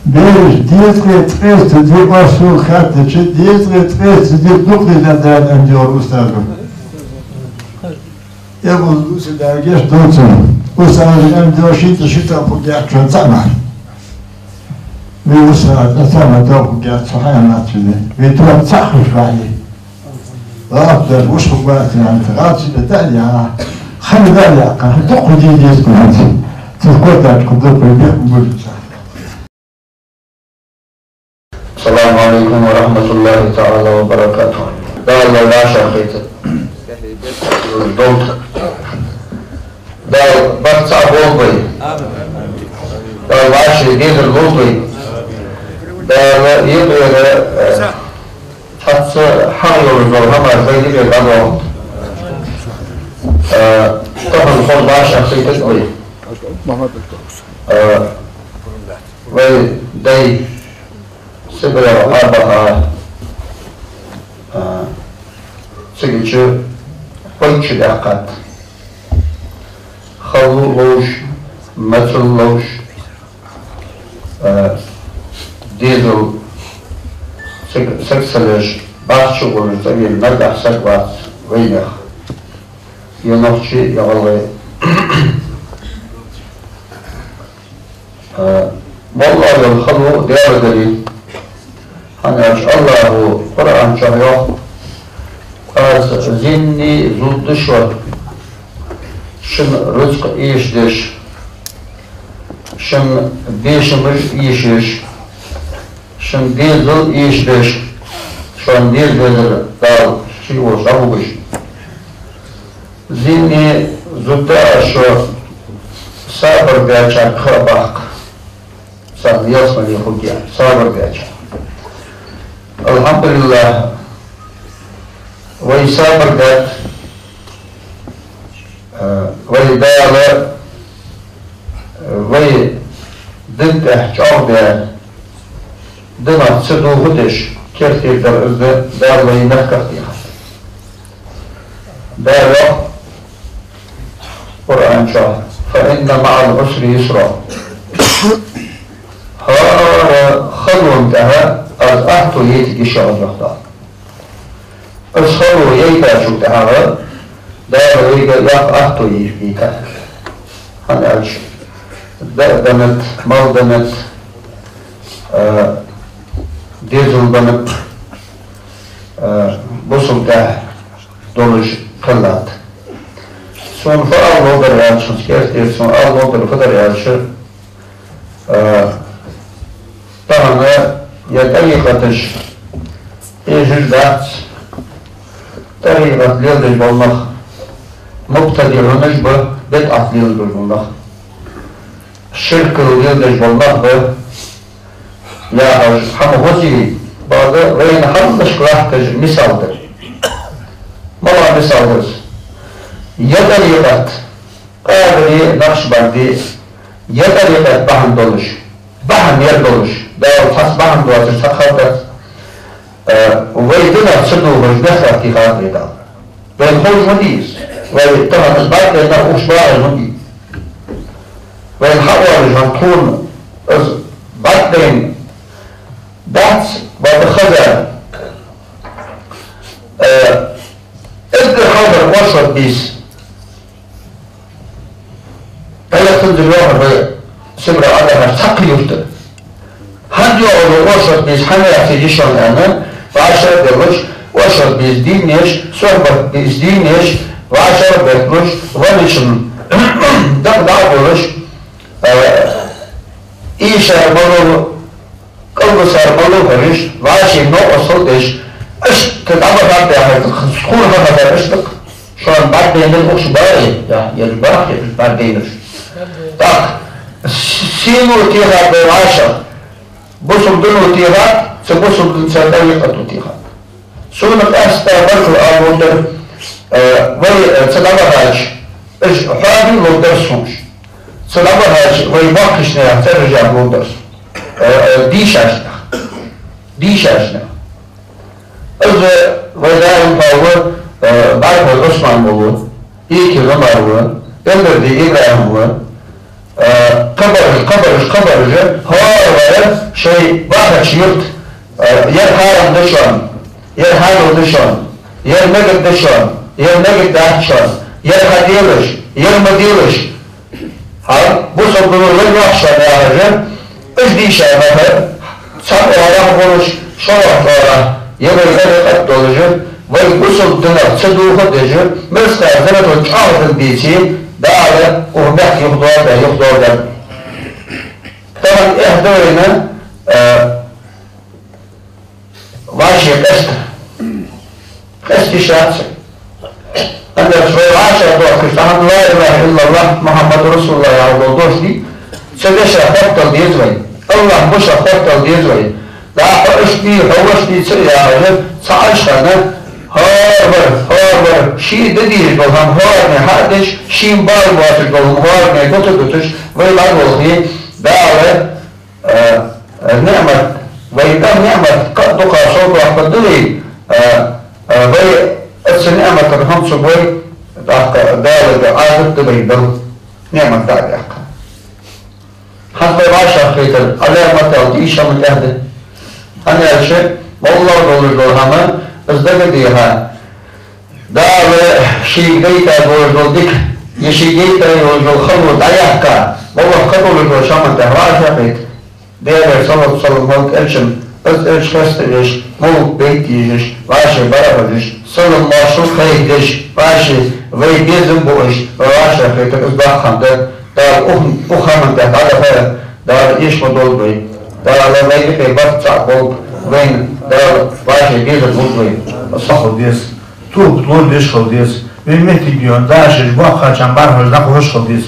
Бераш дезткъе ткъеста ди, оаш сона хаьттача, дезткъе ткъеста ди дукха деза да аьнна, аьнна, йоах устаза. Э, бу-, уси дагеш доцун. Устаза аьнна, йоах, шийтта, шийтта пу гех чон цхьа мара. Вай устаза цхьа мара тоха гех цу хьаямат чуде. Вай тоха цхьа хуш ваьлли. Лаьтта вуш хургвац аьнна, гӀалчи бетта а яьнна, хӀама да а яьккха, дукха дийна деза кхаьча. Цу кхойтача кхы дукха бекъа бужуца. السلام عليكم ورحمة الله تعالى وبركاته. Дала вай вӀашагӀ хийтта долда. Дала барт цхьа болба вай. Дала вӀаший дезар лулда вай. Дала юкъера, э, Цхьацца хьагӀ йолаш дола хӀамаш вай дика дӀадоагӀа. Э, тахан хоза вӀашагӀ хийтта вай. Э, вай дай Сибре Ӏобаха, э, цигача пайчча даьккхад. Хало ловш, моцал ловш, э, дезал саг, саг ца леш, баьхача гӀулакх цӀавена наггахьа саг вац вайнах. Е нохчий, е гӀалгӀай. Э, моллагӀа йола хало Даьлагара я. ХӀана аьлча АллахӀа Къуръан чу йоах: «Аз зене зувргда шо, шун рузкъа эшадеш, шун бешамаш эшадеш, шун дезал эшадеш, шоана деза дезар Дала ший волча дӀабугаш. Зене зувргда аз шо, сабар баьчарга ха а баккха». Царна ялсмале хургья, сабар баьча. АлхьамдулиллахӀ, вай сабар даьд, э, вай Дала, э, вай дина тӀа чӀоагӀа даьд, динах ца дохадеш, керттера дар из да, Дала вай мехках дехад. Дала йоах Къуръан чу: «فإن مع العسر يسرا». ХӀара халон тӀехьа аз ахьто йийтаргья шоана, йоах Дала. Из хало яйтачул тӀехьагӀа Дала вайга йоах ахьто йийтаргья. ХӀана аьлча даа деннад, мала деннад, а, дезал беннаб, а, бусалба тӀа долаш хилад. Сона фу ала ловра аьлча, керттера сона ала ловра фу дар аьлча, а, тахан е тӀарикъаташ эшаш дац, тӀарикъат леладеш бола нах мубтадиӀунаш ба, бидӀат леладеш бола нах, ширк леладеш бола нах ба, яхаш хӀама гӀозий, бакъда вайна хьалхашка латташ мисал да. МалагӀа мисал да из? Е тӀарикъат, Къадирий, Накъшбандий, е тӀарикъат бахьан долаш, бахьан ер долаш, Дала цхьацца бахьан доацаш цхьаккха хӀама дац, э, вай динах ца дохаш мехках дийхад вай Дала. Вайна ховш ма дий из. Вай тахан из бӀаргадайна ухаш багӀаш ма дий. Вайна хьаоалаш хӀама тхона из бӀаргадайна, яц, баба хаза. Э, эзар хьалхара оршот бийса. Дайхтанзар йоахар вай Сибре Ӏодахача цхьаккха юрта. ХӀанз йоагӀа оршот бийса хьанна яц йиш йолаш аьнна, вӀашагӀбелаш, оршот бийса дийнеш, сохьбат бийса дийнеш, вӀашагӀбетталуш, ванашин дакъа дӀа а болаш, э, ийшар малав, кӀалбисар малав хьожаш, вӀаший новкъостал деш, иштта дӀабахаб яхар, тхона хьахазар иштта да-кх. Шоана бӀаргадайнар укх чу барий, я, ераш барий, ераш бӀаргадайнараш. ТӀаккха с-, сийно техад вай вӀашагӀ, бусалба дино техад, цу бусалба динца, тӀарикъато техад. Сона къаьстта баркал ала ловргдар, э, вай, э, цу дӀабахача, уж хьоаде ловргдар сона уж. Цу дӀабахача вай боккхийча наьха цӀераш яха ловргдар сона. Э, э, дийшача наьха. Дийшача наьха. Из вай даим хьо ва, э, БӀаргхой Ӏусман ва, Икин Ӏумар ва, Элдарди ИбрахӀим ва, э, кхыбараш, кхыбараш, кхыбараш, хӀара вар шоай бахача юрта, э, ер хьарам да шоана, ер хьанал да шоана, ер мегаргда да шоана, ер мегаргдац шоана, ер хьаделаш, ер ма делаш. ХӀа, бусалба дино вай вахаш ва яхаш, уж дийша нах, цхьа оагӀорахьа болаш, шоллагӀча оагӀорахьа, е вай тӀарикъат долаш, вай бусалба динах ца дохадеш, мискъал зарратал чӀоагӀа дин деце, Дала укх мехка юхадоаргда, юхадоаргда. Тахан эхь да вайна, э, вӀаший къаьста. Къаьста йиш яц. Ангар вай вӀашагӀдохкаш, тахан لا إله إلا الله محمد رسول الله яхаш дола дош дий, цу деша хоттадала деза вай. АллахӀ муша хоттадала деза вай. Да хьо иштта дий, хьо вешта дий ца яхаш, цхьа Ӏаш хана, хӀара вар, хӀара вар, ший де дезаш дола хӀама хӀаране хьа а деш, шийна бала боацаш дола хӀама хӀаране гута а гуташ, вай дӀадолхе, Дала э, э, ниӀмат, вай дӀа ниӀмат кхы а дукха совдоаккхаргда вай, э, э, вай цу ниӀматах хӀама ца бой, тӀаккха Дала Ӏазап да вайна дала, ниӀмат дӀа а даьккха. ХӀанз вай вӀашагӀкхетар Ӏаламат аьлча, из шоана тӀехьа да. ХӀана аьлча, моллагӀа долаш дола хӀама, из дага а дийгӀа, Дала шийга дайта долаш дола дика, е шийга яйта йолаш йола хало дӀаяккха, моллагӀа кхы долаш долча хӀаман тӀа вӀашагӀкхета. Даьлера салот-салам хилда Элчана, из Элча хеставеш, мовлат дайта дезаш, вӀаший бӀарахьежаш, салам-моаршал кхайкадеш, вӀаший вай безам буаш, вай вӀашагӀкхетар из доккха хӀама да. Дала укх, укх хӀаман тӀа дӀадахьа, Дала эша ма долда вай. Дала вай юкъе барт цхьа болба вайна, Дала вӀаший безам лулда вайна. Сахал деза. Тоба лорадеш хила деза. Вай моттиг йола дашаш, боккхагӀчарна бӀарахьежаш, дӀакхухьаш хила деза.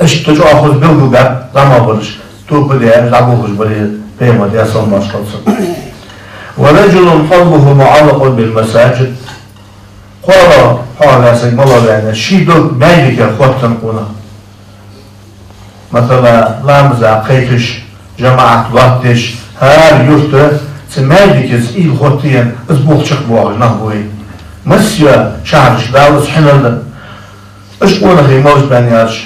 Иштта чӀоагӀа хоза белгалбаьб зӀамагӀбараш, тоба даь, дӀаболхаш бале, Пайхамара, Даьла салам-моаршал хилда цунна. ورجل قلبه معلق بالمساجد. КхоалагӀа, хьоалагӀа саг малагӀа ва аьнна, ший дог маьждигах хоттаденна къонах. Масала, ламаза кхайкаш, жамаӀат лоаттадеш, хӀара юрта цу маьждигаца уйла хоттаенна, из болх чакхбоахаш нах ба вай. Массайолча шахьарашка Дала из хьинар да. Уж къонахий малаш ба аьлча,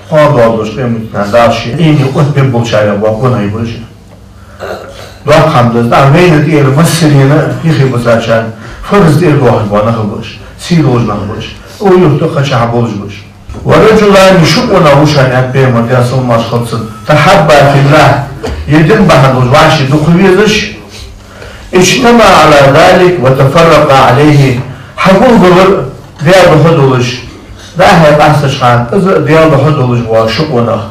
кхоана доагӀаш долча къематдийнахьа Дала ший Ӏийне оттабергболчарех бола къонахий ба уж. Доккха хӀама да из, тӀаккха вайна тӀера массарена а, юхебисачарна, фарз тӀера доахаш бола нах ба уж, сий долаш нах ба уж, укх юрта кхычахьа болаш ба уж. ورجلان, ши къонах ва шоана, аьннад Пайхамара, Даьла салам-моаршал хилда цунна, تحابا في الله, ер дин бахьан долаш вӀаший дукха везаш, اجتمعا على ذلك وتفرقا عليه, хьагулделар Даьла духьа долаш, дӀа-хьа къаьстача хана, из а Даьла духьа долаш вола ши къонах,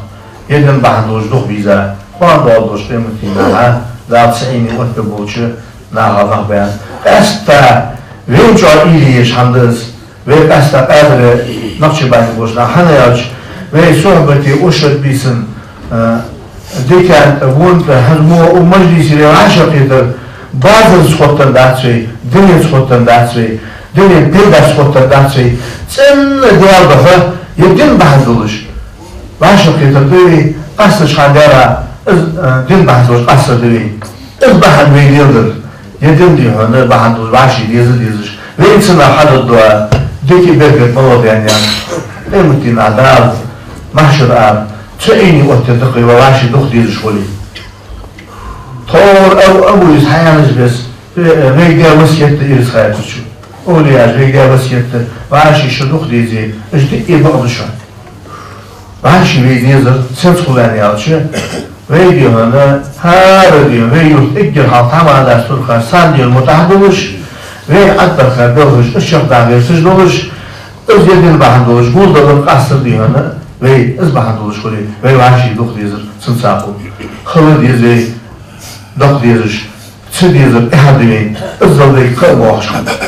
ер дин бахьан долаш дукха веза, кхоана доагӀаш долча къематдийнахьа Дала цу Ӏийне оттабергболча нахах нах ба аьнна. Къаьстта вайна чӀоагӀа уйла е езаш хӀама да из. Вай къаьстта къадарий Нахчибайна болча наха, хӀана аьлча, вай сохьбате, оршот бийсан, э, дикан тӀа, вон тӀа, хӀанз мо укх мажлисера вӀашагӀкхетар базарца хоттаденна дац вай, динца хоттаденна дац вай, дина пайдаца хоттаденна дац вай. ЦӀена Даьла духьа, ер дин бахьан долаш вӀашагӀкхетар да вай, къаьстача хана дера, из, э, дин бахьан долаш къаьстар да вай. Из бахьан вай леладар. Ер дин дий хьона бахьан долаш вӀаший деза а дезаш, вайна цунах хьадаргдола дика а беркат малагӀа да аьнна. Къематдийнахьа Дала, махьшара ара, цу Ӏийне оттаергда-кх вай, вӀаший дукха дезаш хуле. Тхьовра Абу, Абу Юсуф хьаяьннача беса, ве-, вайга даь васкет да из хайта чу. Овлияша вайга даь васкет да, вӀаший шо дукха дезе, уж диъ бакъда шоана. ВӀаший вай дезар, сенца хул аьнна аьлча, вай дий хьона, хӀара дий хьона, вай юрт эггара хьалха тхьамада дац турхаш, царна дий хьона мутӀахьа долаш, вайна Ӏадбарха белхаш, уж чакхдаккха гӀерташ долаш, из е дин бахьан долаш, гулдалар, къастар дий хьона, вай из бахьан долаш хуле, вай вӀаший дукха дезар, цунца хул. Хала деза вай, доккха дезаш, ца дезар тӀехьа да вайна, иззал вайга кхаъ боахаш хиннад.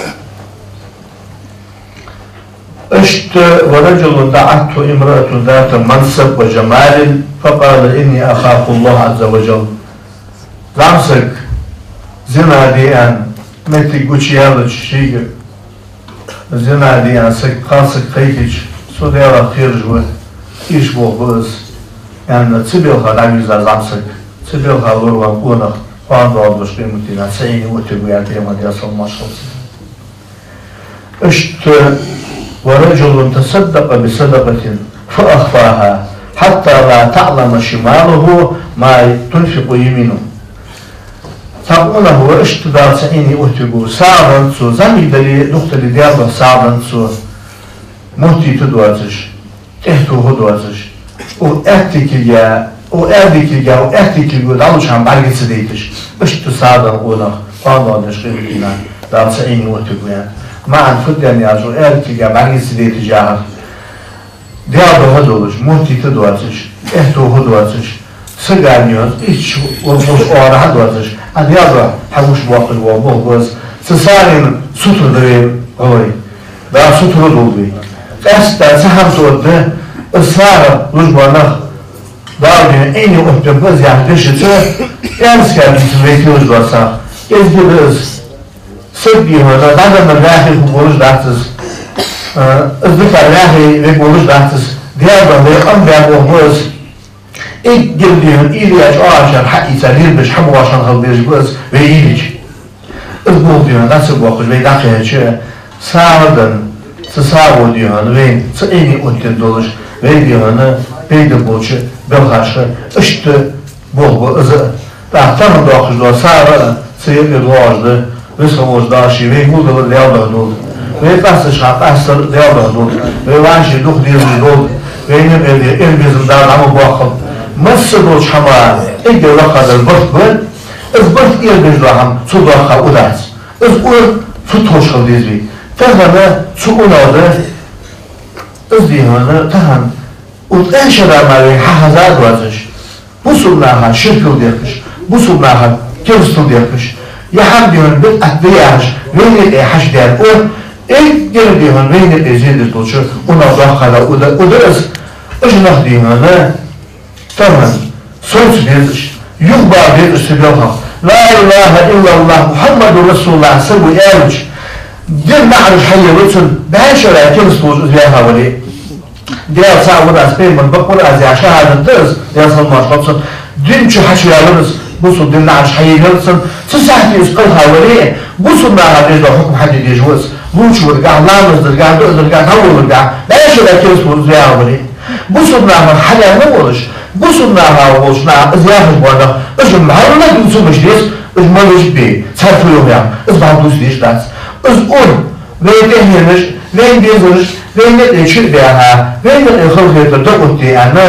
Иштта: ورجل دعته امرأة ذات منصب وجمال فقال: إني أخاف الله عز وجل. ЗӀамсаг зина де аьнна, моттиг гучаяьлча шийга, зина де аьнна саг, кхалсаг кхайкача, со Даьлах кхераш ва, иштта болх ба из, аьнна, цу балха дӀавийрза зӀамсаг, цу балха лоравенна къонах кхоана доагӀаш долча къематдийнахьа цу Ӏийне оттаргва, аьннад Пайхамара, Даьла салам-моаршал хилда цунна. Иштта: ورجل تصدق بصدقة فأخفاها حتى لا تعلم شماله ما تنفق يمينه. Цхьа къонах ва иштта, Дала цу Ӏийне оттаргва, сагӀа даьннад цо, зӀамига дале, дукха дале, Даьла духьа сагӀа даьннад цо, моттийта доацаш, тӀехьа тоха доацаш, укх аьтта кулга, укх аьрда кулга, укх аьтта кулга дӀалуча хӀама бӀарга ца дайташ, иштта сагӀа даьнна къонах кхоана доагӀаш долча къематдийнахьа Дала цу Ӏийне оттаргва, аьнна. МаӀан фуд аьнна аьлча, укх аьрда кулга бӀарга ца дайташ яхар, Даьла духьа долаш, моттийта доацаш, тӀехьа тоха доацаш, сага а йоацаш, ишта вар болаш оагӀорахьа доацаш, а Даьла духьа хьагуш боаккхаш бола болх ба из. Цу сагӀийна сутара да вай, гӀалгӀай. Дала сутара долда вай. Къаьстта цхьа хӀама тоъаргда, из сагӀа луш бола нах Дала дий хьона Ӏийне оттаргба из яхача дешаца, аьнна сага дийцар вай телаш доацаш. Из да из. Саг дий хьона, дӀаденнар ваьхий хургволаш дац из. Э, из дикагӀа ваьхий вергволаш дац из. Даьла духьа вай къам баь болх ба из. Эггара дий хьона уйла е чӀоагӀа шера хьаийца лелабеш, хьабоагӀаш хинна хила безаш ба из вай уйла йича. Из болх дий хьона дӀа ца боаккхаш вай дӀакхаьчача, сагӀа даьнна, цу сагӀо дий хьона вайна цу Ӏийне оттаде долаш, вай дий хьона пайда болча белхашха, иштта болх ба из а. ТӀаккха тахан доаккхаш дола сагӀа а цу юкъе доагӀаш да. Веза хинна волча Дала ше вайна гулдалар Даьла духьа долда. Вай къасташ хинна къастар Даьла духьа долда. Вай вӀаший дукха дезаш долда. Вайна юкъе ер безам Дала дӀа ма боаккхалда. Масса долча хӀаман эггара лакхагӀа дар барт ба. Из барт эра беш дола хӀама цул доккха ур дац. Из ур фуд ховш хила деза вай. Тахан цу унал да, из дий хьона, тахан укх тӀехьа шера мара вайна хьахеза а доацаш, бусалба наха ширк дехкаш, бусалба наха керастал дехкаш, е хӀама дий хьона бидӀат да яхаш, вайна юкъе хьачудаьнна ур, эггара дий хьона вайна юкъе зе деш долча унал доккхагӀа ур да, ур да из. Уж нах дий хьона тахан совца безаш, юхабала безаш цу балхах. لا إله إلا الله محمد رسول الله саго аьлча, дина наӀараш хьаелац цун, бӀаь шера кераста волаш из ваьха вале. Даьла цаӀ ва аз, Пайхамара бакъ ва аз яха шахӀадат да из, Даьла салам-моаршал хилда цунна. Дина чу хьачуваьлар из, бусалба дина наӀараш хьаелац цун. Цу сахьате из кхелха вале, бусалба наха деш дола хьукам хьаде дезаш ва из. Лувча варгахьа, ламаз даргахьа, дуӀа даргахьа, дӀаволларгахьа, бӀаь шера кераста волаш из ваьха вале. Бусалба нахах хьалаьнна волаш, бусалба наха волча наха из яхаш бола нах, уж мара дувца ма деза, уж малаш бе, цар фу йоах яхар, из бӀаргадувца дезаш дац. Из ур вай тӀехьенаш, вайна безараш, вайна юкъе чу а баьха, вайна юкъе халахетар дӀаотте аьнна,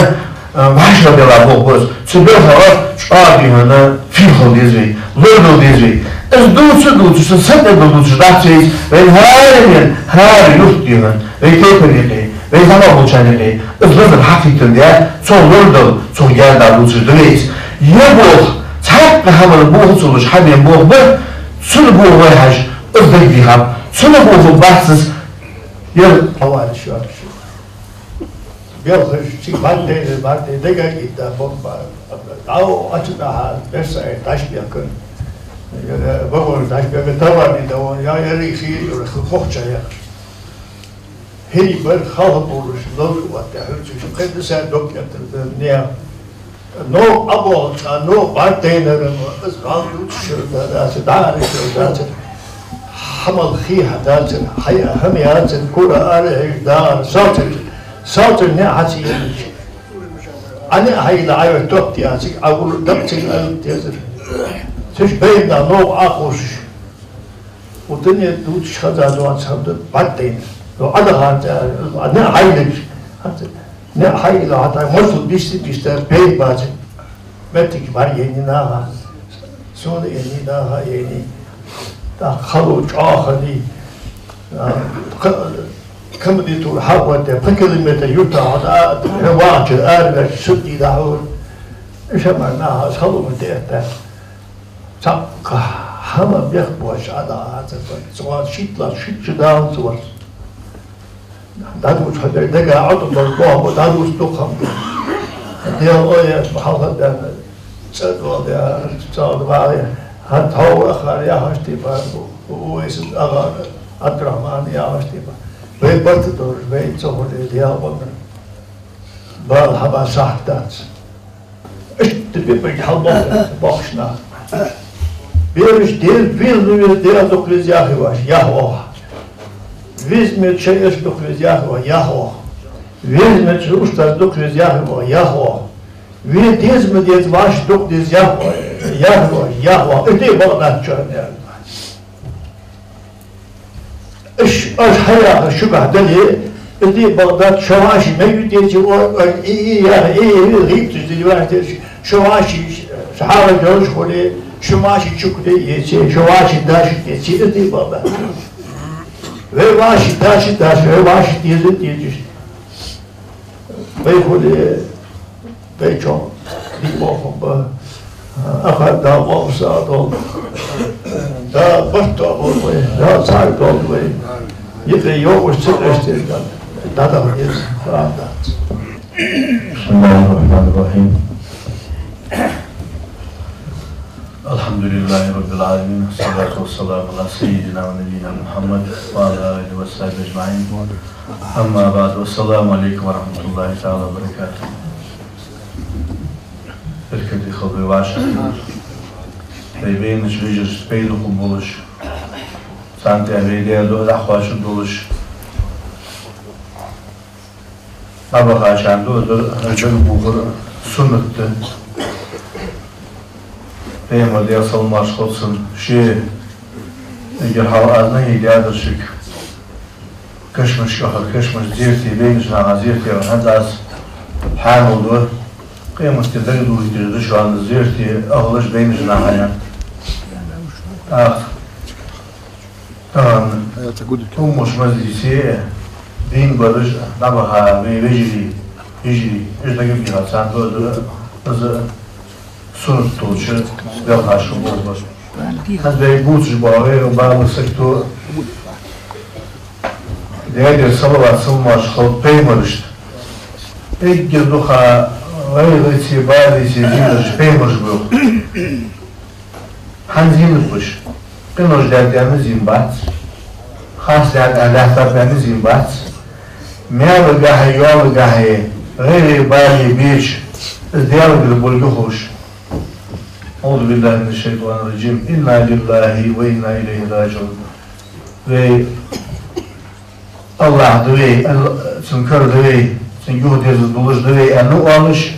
э, вӀашагӀбелла болх ба из. Цу балхах чӀоагӀа дий хьона фийла хила деза вай, лорадала деза вай. Из дувца а дувцаш, цун сатӀа а дувцаш дац вайца, вайна хӀаранена, хӀара юрта дий хьона, вай тайпан юкъе, вай зӀамагӀа болчарна юкъе из лазар хьакхийттар да, цох лорадала, цох герда дувцаш да вай из. Ер болх, цхьаккха хӀаман болх ца луш хьадена болх ба, цунна болх вай хьажа, из дагадехаб, цунна болх бац из, ер хьавалаш йоацаш. Белхаш цига бӀаргадайна, бӀаргадайна, дагахьа кӀийтта бомба. ДӀа а оцу тӀехьа берса айта дӀаш бехкан. Вагон дӀаш бехкан, товарный да вон, я, я, рейс, я, я, хохча, я. ХӀирий бар, халха болаш, ловр ватта, хӀуьрцуш, кхетта сай дог кӀентар да, не. Новкъа ӀобоагӀача, новкъа бӀаргадайнар, из гӀалдуцаш дацар, дӀаараш дацар, хьамал хий хьадацар, хьай хӀама яцар, кура ара хьежа дагӀар, салцар, салцар неӀ хьа ца елча. Ӏа неӀ хьайилла Ӏайвар топти яцар, Ӏа гур дакъ цига алла дезар. Цу чу бейна новкъа Ӏокхувсаш, укх дунен дувцаш хеза доаца хӀама да бӀаргадайна. Ну, Ӏадаханца, а, наӀар хьайлигаш, хӀанз наӀар хьайла, хӀанз масал бийста, бийста, бейна бац. Моттиг бӀаргаяйнай наха. Сона яйнай, наха яйнай. ТӀаккха хало чӀоагӀа хиннай. А, кх-, Комендатура хьалхаваьле, пхи километр юртах хьо дӀа, хьо вахача араваьлча, судьи дӀахьора. Иштта мара наха аз хало ма тӀаэтта. Цхьаккха хӀама бехк боацаш Ӏодахар цӀа. Цкъа шийтталагӀча ши шу даланза вар со. ДӀадувца хьо дерг дагахьа Ӏодоаллар, бохам бо, дӀадувца дукха хӀама. Дела, ой, хьалха даьнна, цӀа дола, цӀа дола, хӀанз тхьовра ахар яхаш типа, Увайсов ага Ӏабдрахьман яхаш типа. Вай барт долаш, вай ца хуле, Дела къонахий. Бала хьаба сахьт дац. Иштта бепарг хьалбоху, бохуш нах. Бераш деза, веза, веза, деза дукха веза яхий ваш, яхь оха. Веза меца шайаш дукха веза яхий ваш, яхь оха. Веза меца устаз дукха веза яхий ваш, яхь оха. Ве деза ма деза ваш дукха деза яхий ваш, яхь оха, яхь оха. Иштта бакъ дац чу. Аш, аш хьаяхар шугахь дале, иштта бакъ дац, шо вӀаши мегаш деций, о, о, и, и, я, и, и, гӀийбаташ деш ваьш деций, шо вӀаши хьагӀ долаш хуле, шо вӀаши чукх де еций, шо вӀаши даши деций, иштта бакъ дац. Вай вӀаши даши даш, вай вӀаши деза дезаш. Вай хуле, вай чу дика бохам ба. Ахар да вовса дол. Да барт долда вай, да цхьа долда вай. Юкъе йогӀуш ца эштир да. Да да низ, да да. بسم الله الرحمن الرحيم. الحمد لله رب العالمين. والصلاة والسلام على سيدنا ونبينا محمد وعلى آله وصحبه أجمعين. أما بعد. والسلام عليكم ورحمة الله تعالى وبركاته. Беркате хилда вай вӀашагӀкхетар. Вай веннача вежарашца пайда хургболаш. Царна тӀехьа вай Даьла дуӀа дӀахьош долаш. ДӀабахачарна дуӀа дар, хӀара дар бохар суннат да. Пайхамара, Даьла салам-моаршал хилда цунна, ше эггара хьалха аз нахьи даьдар шуга. Кашамашка ахар, кашамашка зерате, веннача наха зерате яхар, хӀанз аз хьанал ду, къематди дагадохийташ да шоана зерате ахалаш, веннача наха яхар. Ах. Тахан хӀумаш мажлисе дийна бараш дӀабаха вай вежарий, йижарий, уж дагабийха царна дуӀа дар, из суннат долча белхаш хургба. ХӀанз вай бувцаш бола гӀайгӀа, бала сагото Даьлагара салават-салам-моаршал хилда пайхамарашта. Эггара дукха гӀайгӀацеи балеи зийнараш пайхамараш ба. ХӀана зийнаб уж? Къинош даьд аьнна зийна бац. Харц даьд, лаьттаб аьнна зийна бац. Маьлагахьеи йоалагахьеи гӀайгӀеи балеи беча, из Даьлагара болга ховш. أعوذ بالله من الشيطان الرجيم. إنا لله وإنا إليه راجعون. Вай АллахӀ да вай, Алл-, цун кара да вай, цунга юхадерза долаш да вай аьнна оалаш,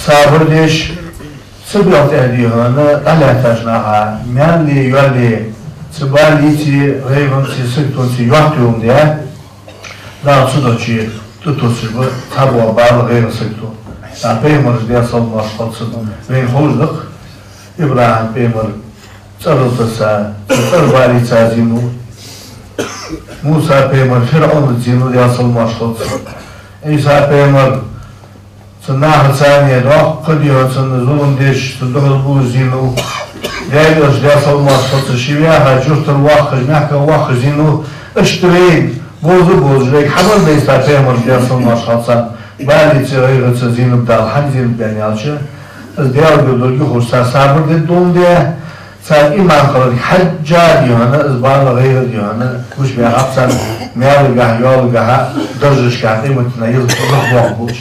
сабар деш, цу белха тӀа дий хьона дӀалаьттача наха, маьлеи йоалеи, цу балийцеи, гӀайгӀанцеи, саготонцеи йоттайола даь, Дала цу дохчий тӀатоссаш ба цхьабола бала, гӀайгӀа, сагото. ТӀаккха пайхамараш, Даьла салам-моаршал хилда царна, вайна ховш да-кх, ИбрахӀим пайхамар цӀерал тесса, цу цӀера балийца зийнав. Муса пайхамар ФирӀавнаца зийнав, Даьла салам-моаршал хилда цунна. Ӏийса пайхамар цу нахаца цхьана доккха дий хьона цунна зулам деш, цунна духьал бувш зийнав. Даьла Элча, Даьла салам-моаршал хилда цунна, ше ваьхача юртара воаккхаш, мехках воаккхаш зийнав. Иштта вайна бовза а бовзаш, вайга хьабар дайса пайхамараш, Даьла салам-моаршал хилда царна, балийцеи гӀайгӀацеи зийнаб Дала. ХӀана зийнаб аьнна аьлча, из Даьлагара долга ховш цар сабар дергдолаш да, цар иман хиларга хьежжа дий хьона, из бала, гӀайгӀа дий хьона гучабаьхаб царна, маьлагахьа, йоалагахьа, даржашкахьа, къематдийнахьа еза лахбоахаргболаш.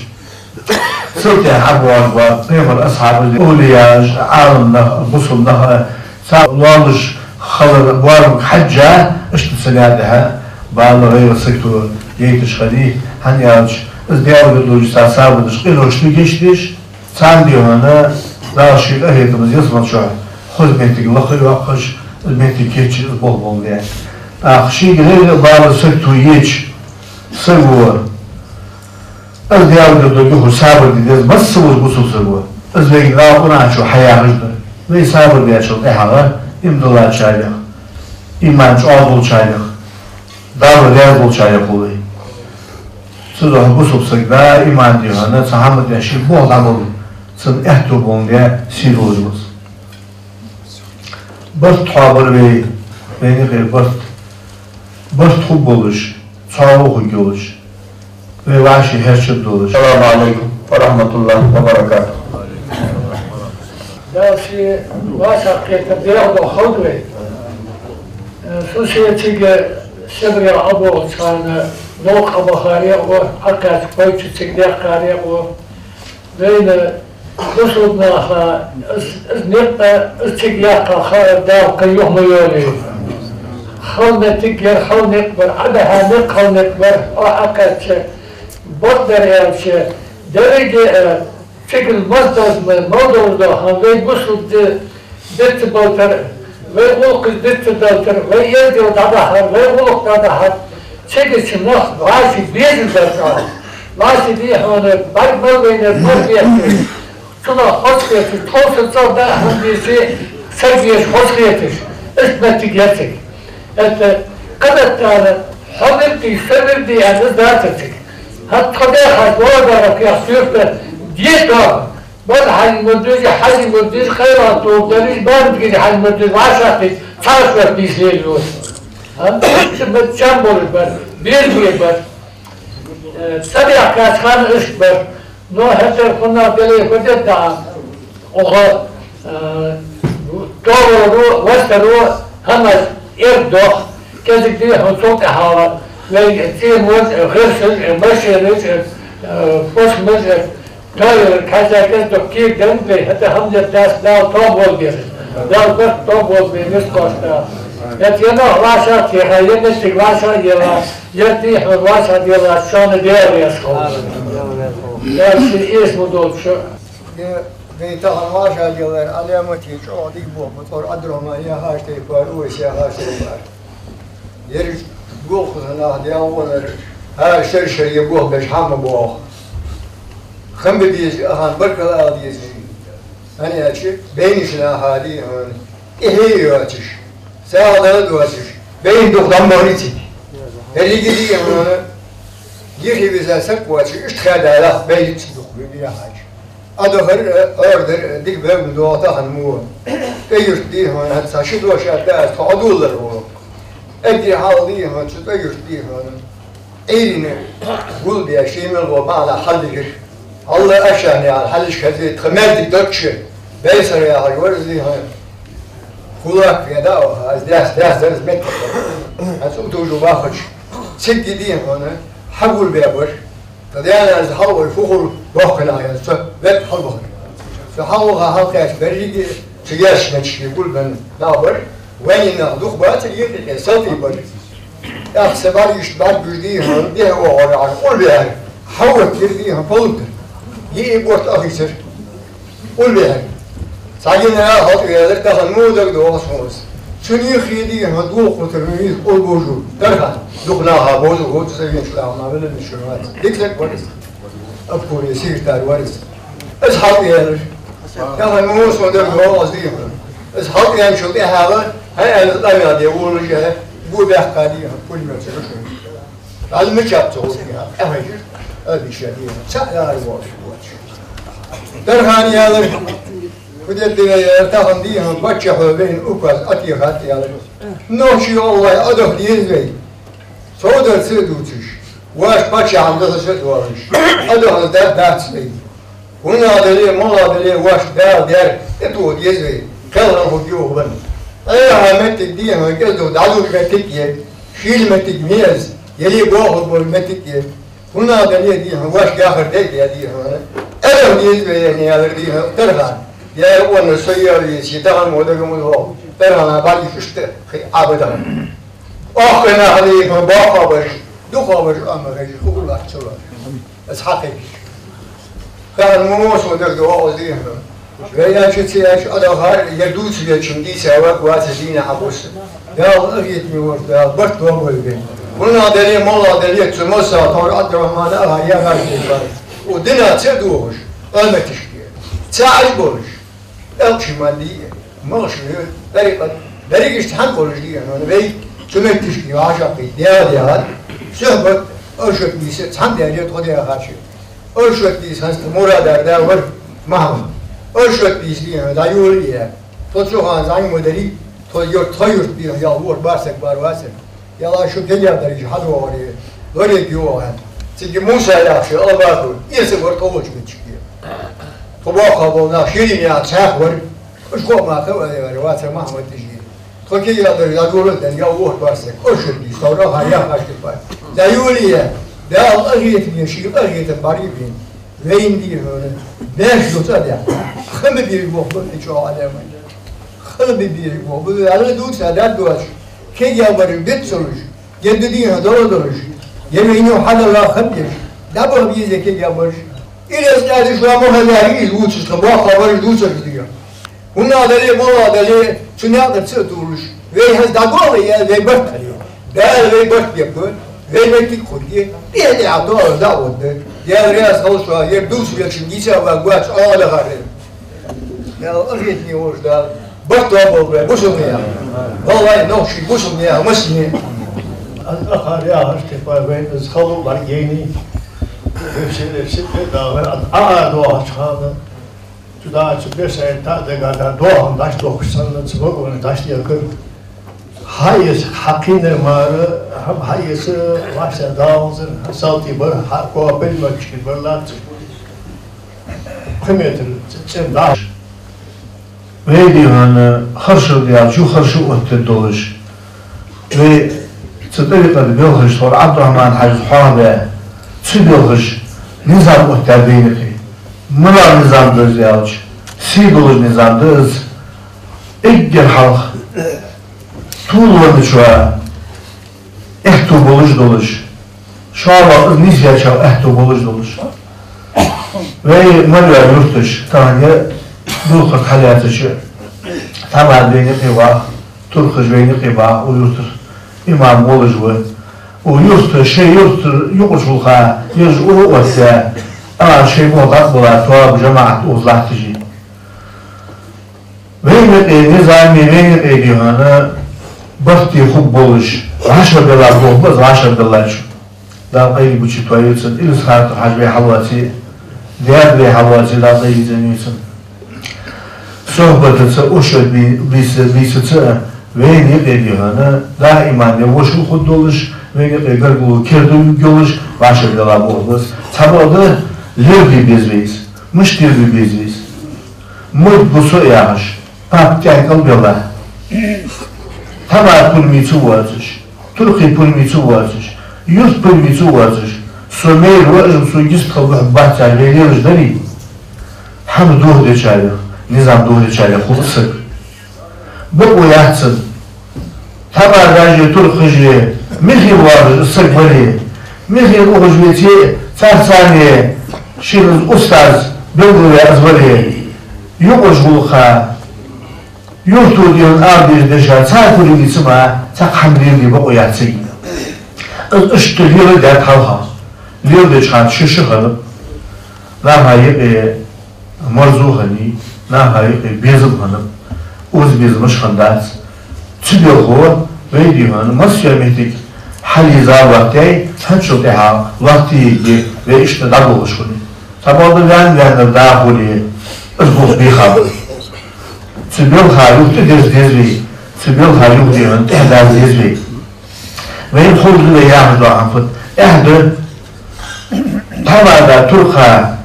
Цул тӀехьа хьабоагӀаш ба пайхамара асхьабаш, овлияаш, Ӏаламнах, бусалба нах, цар лоалаш хилар боарам хьежжа, иштта цу наькъа тӀа бала, гӀайгӀа, сагото яйташ хиннай, хӀана аьлча, из Даьлагара долаш цар сабар деш, къинош деш, царна дий хьона Дала ший къахетамца ялсмала чу хоза моттиг лакхе а йоаккхаш, из моттиг кийчъеш, из болх боландаь. ТӀаккха шийга леррина а бала сагото еча саго, из Даьлагара дола юхь сабар де деза массаволча бусалба саго. Из вайга Дала Къуръан чу хьаяхаш да. Вай сабар дечул тӀехьагӀа иман диллачарех, иман чӀоагӀа долчарех, Дала раьза волчарех хул вай. Цудухьа бусалба саг да, иман дий хьона, цу хӀаман тӀа ший болх дӀабала, цун аьттув боландаь сий долаш ва из. Барт хьоабир вай, вайна юкъе барт, барт хургболаш, цхьоагӀо хургйолаш, вай вӀаший хьерчаддолаш. السلام عليكم ورحمة الله وبركاته. Дала ший вӀашагӀкхетар дегӀадоахалда вай. Э, со шийцига Сибре ӀобоагӀача хана новкъа Ӏобахаре а ва, Ӏокхаьчача пайча цига даьккхаре а ва. Вайна, бусалба наха, из, из никъ, из цига яккха ха-, Дала кхы юха ма йоалайойла. Хала моттиг яр, хала никъ бар, Ӏобихьа никъ хала никъ бар, Ӏо-, Ӏокхаьчача бакъдар аьлча, деррига а, э, цига мел долаш ма-, мел долаш дола хӀама вай бусалба ди-, диц а балтар, вай гӀулакхаш диц а далтар, вай эздел дӀадахьар, вай гӀулакх дӀадахьар, цига цу нах вӀаший безаш дар цӀа. ВӀаший дий хьона, бӀарг мел вайнар мел бетташ, цунах хоза хеташ, тховсара цӀагӀа даа хӀама дийша, саг веш хоза хеташ, иштта моттиг яр цига. ХӀаьта къаьстта ара, хьо вирди, со вирди аьнна из дацар цига. ХӀаьта тхо даьхача валадарах яхаш суьрта де тоам. Бала хьажа ма дезий, хьажа ма дезий, къайла тоба далийша, бамтгизи хьажа ма дезий, вӀашагӀтехача цхьа шоаш дийша лелаш ва. А? Шу ма чам болаш бар, беза бе бар. Э, цӀабаьхкача хана иштта бар. Но хӀаьта хӀанз дале хӀу де даа. Оаха, э, товаро, вастаро, хӀамаш эргадоах, кӀезига дий хьона цул тӀехьагӀа вай цӀенош, гӀирсаш, машенаш, э, пошмаш, товар, хьажа кӀезига кийра денна вай, хӀаьта хӀама дер дац, Дала тоба болба вайна. Дала барт тоба болба вайна, вистхош Дала. ХӀаьта е нах вӀашагӀтеха, е моттиг вӀашагӀъелла, е дий хьона вӀашагӀделла, шоана Даьла раьза хилва. Дала ший эсала долча. Вай тахан вӀашагӀъеллар Ӏаламате чӀоагӀа дика болх ба, тхьовра Ӏабдурахьман яхаш тайпара, Увайс яхаш тайпара. Ераш гулхаза нах дегӀа гӀонара, хӀара шера-шера е болх беш хӀама боагӀа. Хам бе беза, ахьан баркал ала деза. ХӀана аьлча, байнача наха дий хьона, тӀехье йоацаш, сагӀа доацаш, байна дукха дӀа ма барий цига. Деррига дий хьона, йихи веза саг воацаш, иштта хадалах байна цига дукха веза яхача. Ӏодахар, э, оардар, э, дика бевгӀа доагӀа тахан мо. ТӀой-Юрта дий хьона, хӀанз цхьа ши дош а да аз, тхо Ӏодуллар хьо. Эггара хьалха дий хьона, цу ТӀой-Юрта дий хьона. Ӏуйрийна гулбеш, ший мел гӀо бахьан хьалдигар. Алла ашани ал хьалиш хазий, тха маьждиг дагча, Байсара яхаш вар из дий хьона. Кулак ве да оха, аз дас, дас дарз мет. Аз утужу вахач. Цига дий хьона, хьагулбе бар. Тха даьна аз хьалвой фу хул бохкана яз, цо вет хьалбахар. Цо хьалваха хьалкхаьча беррига, цу яш мачке гулбен да бар. Вайнах дукха бацар, йикъе салти бар. ТӀаккха са бӀаргаш бӀаргагуш дий хьона, дехьа оагӀора Ӏар къулбехьар, хьават гир дий хьона, палуттар. Йиъ борт ахийцар. Къулбехьар. Цхьа генерал хьалтӀаваьлар, тахан мо дагадоагӀа сона из. Цун юххе дий хьона, дулхутар ма вийна къулбужу. Тархан, дукха наха бозу, гоцу са венчу лахма веллачу вац. Дика саг вар из. Обкоме секретарь вар из. Из хьалтӀаваьлар. Тахан мо сона дагадоагӀа из дий хьона. Из хьалтӀаваьнначул тӀехьагӀа, хьай аьлла, къамаьл де волаш, гу баьккха дий хьона, пулемёт чу гуш. Ӏалма чапца гӀулакх яхар, тӀехьажа, обещание, цхьа яр воаш воч. Дархан ялар, кудет дина яр, тахан дий хьона, паччахьо вайна указ Ӏотехад ялар. Нохчий, валлахӀи, Ӏодахна деза вай. Цо дар ца дувцаш, ваш паччахьан даза ца доалаш. Ӏодахна дар дац вай. ХӀунда дале, мала дале, ваш Дала дер, тӀатоха деза вай, кхелхана хӀу юха ван. Ӏехьа моттиг дий хьона, кӀезду дӀадуж моттиг е, шийла моттиг ма я из, яле боху бо моттиг е. ХӀунда дале дий хьона, ваш яхар дай де дий хьона. Ӏелам деза вай, ялар дий хьона, тархан. Яр онна со ял веси, тахан мо дага мо хо. Тархана бали кишта, хи абадан. Ох, кхы нах дий хьона, боху баш, духу баш, амма гажи, хубур лахчула. Аз хьакхи. Тахан мо со дага оаз дий хьона. Вай аьча ца аьча Ӏодахар, ер дувца вечун дийца ваг вац дийна хьакъус. Дала къахетаме волча Дала барт доаболба вай. ХӀана дале, молла дале, цу масса тхьовра Ӏабдурахьмана ага яхар тайпара. Укх дина ца дохаш, къематдийнахьа ца Ӏаш болаш, элчий ма дий, малаш ве, тӀарикъат, деррига иштта хьан болаш дий, вай цу метташка вӀашагӀкхийтта, дегӀа дегӀа, сухьбат, оршот бийса, цхьан дегӀа тхо дегӀа хачи. Оршот бийса хӀанз тха мурадар да вар Махьмад. Оршот бийса дий, дӀайолае. Тхо цу хана зӀамига ма дарий, тхо юрт, тха юрт бий, ял вор барсаг бар вацар. Яла шу кегий дараш хьадоагӀаре, лорек йоагӀа. Цига Муса яхаш, Албатур, ирса вар тхо волча метташка. Тхо боккха бола нах ширин яхаш цхьаькха вар. Уж кхо маха вар, вацар Махьмад тӀежи. Тхо кегий дараш дӀайоладаь, ял вор барсаг, оршот бийса, тховра ха яхаш тайпара. ДӀайолае, Дала къахетаме, ший къахетам бӀаргабайна. Вайна дий хьона, беш ду цӀа дехьа. Хала бе безаш бола ба, хӀай чӀоагӀа Ӏалам. Хала бе безаш бола ба, вай Ӏалам дувца дад доацаш. Кегий бараш биццалуш, герга дий хьона дола долаш. Ер вайна хьадала хам беш. ДӀабаха беза кегий бараш. Илез кӀаьдаш ва ма хазар, из вувцаш тха боккха бараш дувцараш дий. ХӀана дале, молла дале, цу наькъа ца а туллуш, вай хӀанз дӀадоагӀа ял, вай барт хиле. Дала вай барт бергба, вай моттиг хургья, тӀехьа-тӀехьа тоъал дӀа а гӀоргда. Дала раьза хилва шоана, ер дувца вечун дийца ваг вац Ӏодахар. Дала къахетаме волча Дала барт доаболба вай бусалба наьха. Валлахьи, нохчий бусалба наьха массане. Аз ахар яхаш тайпара вайна из хало бӀаргаяйнай. Вай сенна сиха Дала, а, а, доагӀача хана. Цу дӀа цу бесен тӀа дагадоагӀа дӀачудохкаш санна, цу вагона дӀачудехкар. Хьаэца хьакхийнар мара, хьам хьаэца вӀашта даланзар, салтий бар, хьа копель мачкин бар латташ. Кхо метр цӀен даш. Вай дий хьона харшо даьлча, харшо оттаде долаш. Вай цу тӀарикъата белхаш тхьовра Ӏабдурахьман-Хьажас хьоахабаь, цу белхаша низам оттадаьд вайна юкъе. МалагӀа низам да из аьлча, сий долаш низам да из. Эггара хьалха тувлавенначоа аьттув болаш долаш, шоллагӀа из нийсъяьчоа аьттув болаш долаш. Вай мел йола юрташ, тахан ер дулхар хьалаьцача, Тамада вайна юкъе вах, Турхаш вайна юкъе вах, укх юртара имам волаш ва. Укх юрта, шоай юртара юкъаш улха, ежа ура оттадаь, а шоай мух дӀакъбала тоаба жамаӀат укхаза латташ я. Вайна юкъе низам а, вайна юкъе дий хьона барт а хургболаш, вӀашагӀбелла болх ба из, вӀашагӀбеллачо. Дала къайле бучи тоаюцан, Илисхан-Юртара Хьажа вай хьалоаций, даьра вай хьалоаций, Дала къайле зенюцан. Сухьбатаца, оршот бий-, бийса-, бийсаца вайна юкъе дий хьона, даим а вай вошал хургдолаш, вайна юкъе гаргало керда юргйолаш, вӀашагӀбелла болх ба из. Цхьабакъда леладе беза вай из, мишта леладе беза вай из. Мурд ва со яхаш, папа тӀехьа кӀалбелла. Тамада пурам ийца воацаш, туркхий пурам ийца воацаш, юрта пурам ийца воацаш, со майра ва, уж-м сога йистхила духьал бац аьнна вай лелаш дарий? ХӀама дохадечарех, низам дохадечарех хул из саг. Бокъо яц цун. Тамада а, туркхаша а михе воалаш из саг вале, михера ухаш веце, царца цхьана шийна из устаз белгалваь из вале, юкъаш гӀулакха, юрто дий хьона ала дезаш деша, цар пурам ийца ма, цхьаккха хӀама леладе бокъо яц цунга. Из иштта леладаьд хьалха. Леладеча хана ши-ши хиннаб. Наха юкъе марзо хиннай, наха юкъе безам хиннаб. Укхаза безамаш хиннадац. Цу белхо вай дий хьона массайолча моттиге хьалъийца латтаяьй, хӀанзчул тӀехьагӀа латтае а вай иштта дӀаболхаш хиннай. Цхьабакъда ваьнна-ваьннар да хуле, из болх бийха ба. Цу белха юха тӀадерза деза вай, цу белха юха дий хьона тӀехьадаза деза вай. Вайна ховргда вай яхаш дола хӀама фуд? Эхь да, Тамада, туркха,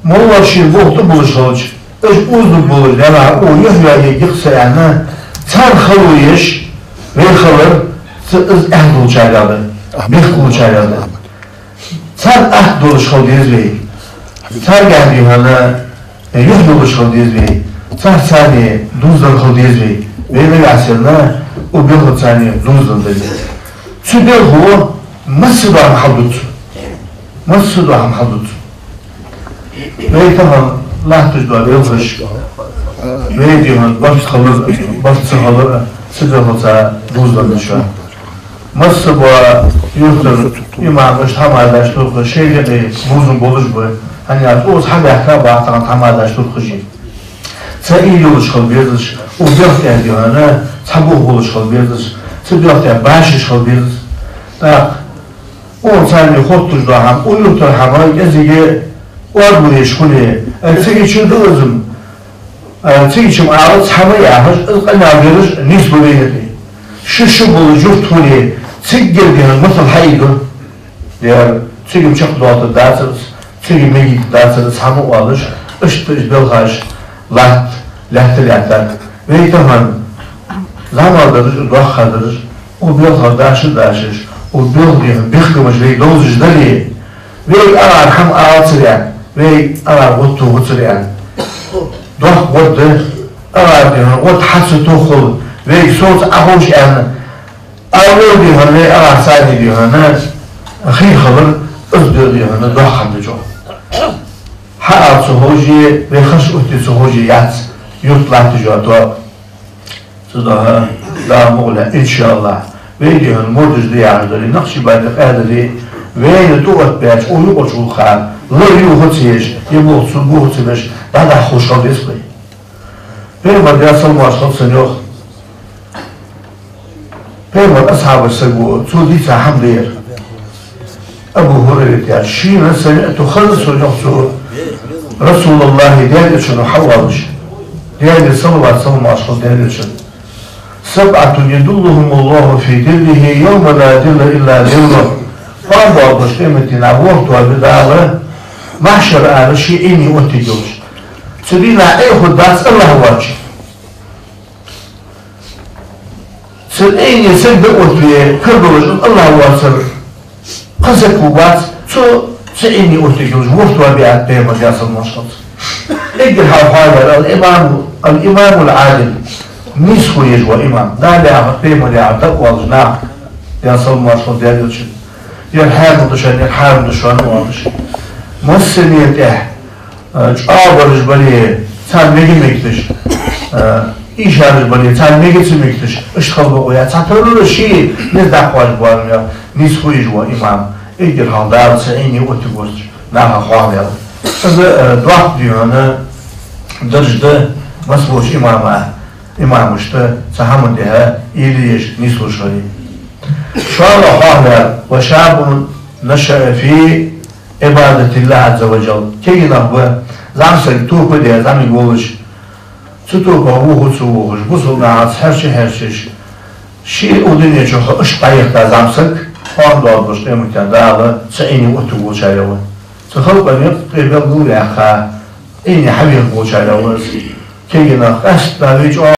моллагӀа шийна болх тӀабуллаш хилча, уж озалургболаш, Даьла, укхо юхь йоае йиш яц аьнна, царна хало еш, вай хилар, ца из эхь долчарех да, мехкахочарех да. Царна атта долаш хила деза вай. Царгахьа дий хьона юхь долаш хила деза вай. Царца цхьана дувзаденна хила деза вай. Вай нагахьа санна укх белхаца цхьана дувзаденна дале. Цу белхо массадола хӀама хьалдуц. Массадола хӀама хьалдуц. Вай тахан Латташ дола белхаш, вай дийна барт хилар, барт ца хилар, цу белхаца дувзаденна да. Масса бола юртара имамаш, хӀамадаш туркхаш, шоай юкъе бувзам болаш ба, хӀана аьлча укхаза хьабаьхка бац тахан хӀамадаш туркхаш. Цхьа уйла йолаш хила безаш, укх белха тӀа дийна цхьа бух болаш хила безаш, цу белха тӀа башаш хила безаш. ТӀаккха укхаза царна хотташ дола хӀама, укх юртара хӀама кӀезига оаргвеш хуле, э, цига чу да из-м, э, цига чу-м алац хӀама яхаш, из къамаьл дераш нийслу вайна тӀа. Шу-шу бола юрт хуле, цигара дийна масал хьаийцар. Дера, цига-м чакхдоалийтаргдацар из, цига мегийтаргдацар из хӀама оалаш, иштта из белхаш латт, лаьтта-лаьтта. Вай тахан зӀамига дараш, доккха дараш, укх белхах даша-дашаш, укх белха дийна бехкамаш вай довзаш дале, вай агӀор хӀама алацар аьнна, вай агӀор гӀо тохацар аьнна, доккха гӀо да, агӀор дийна гӀо хьа ца тоххал, вайга соца Ӏоховш аьнна, аллал дийна вай агӀор царна дийна хий хилар, из да дийна доккха хӀама да чӀоагӀа. Хьаала ца ховше, вай харш отте ца ховше яц юрт латташ йола тоаба. Цудухьа, Дала мукъалехь, иншааллахӀ, вай дийна мурдаш да яхаш дале, накъшбандий, къадарий, вайна тӀаоттабаьча укх юкъерча гӀулакха лар юха ца еш, е болх цу буха ца беш, дӀадахьа ховш хила деза вай. Пайхамар, Даьла салам-моаршал хилда цунна, йоах, Пайхамара асхьабех саг ва, цо дийца хӀама да ер. Абу ХӀурайрата яхаш, шийна, سمعت, хезар сона, йоах цо, رسول الله, Даьла Элчано хьаоалаш, Даьлагара салават-салам-моаршал хилда Даьла Элчанна: سبعة يظلهم الله في ظله يوم لا ظل إلا ظله. Кхоана доагӀаш къематдийнахьа ворхӀ тоаба я Дала маьхьшара Ӏаьнах ший Ӏинийна оттаргйолаш йолаш. Цу дийнахьа Ӏехургдац АллахӀ воацача. Цу Ӏинийна саг дӀаоттаве, кара долаш АллахӀ воацар, кхы саг вац, цу, цу Ӏинийна оттаргйолаш ворхӀ тоаба я, аьннад Пайхамара, Даьла салам-моаршал хилда цунна. Эггара хьалха хьоахаваьр الإمام، الإمام العادل, нийсхо еш вола имам. Дала яхар, Пайхамара яхар дӀаоалаш нах, Даьла салам-моаршал хилда Даьла Элчанна. Ер хьарам да шоана, ер хьарам да шоана оалаш. Массанена тӀехьа, э, чӀоагӀбараш бале, царна мега мегаш, э, ийшараш бале, царна мега ца мегаш, иштта хила бокъо яц. Цхьатарра ший низ даккха важ бола, нийсхо еш вола имам, эггара хьалха Дала цу Ӏинийна оттаргвоацача нахах хьоахаваьв. Из, э, доккха дийна дарж да массаболча имама, имамашта цу хӀаман тӀа уйла еш, нийслуш хилар. ШоллагӀа хьоахаваьр: وشاب نشأ في عبادة الله عز وجل. Кагий нах ба, зӀамсаг тоба даь, зӀамига волаш, цу тобах вохаш, ца вохаш, бусалба нахаца хьерча, хьерчаш, ше укх дунен чухь иштта дӀаяхийта зӀамсаг, кхоана доагӀаш къематдийнахьа Дала цу Ӏинийна оттаргволчарех ва. Цу халкъа юкъе белгал яьккха, Ӏинийна хьавехаргволчарех ва из. Кагий нах къаьстта вай чӀоагӀа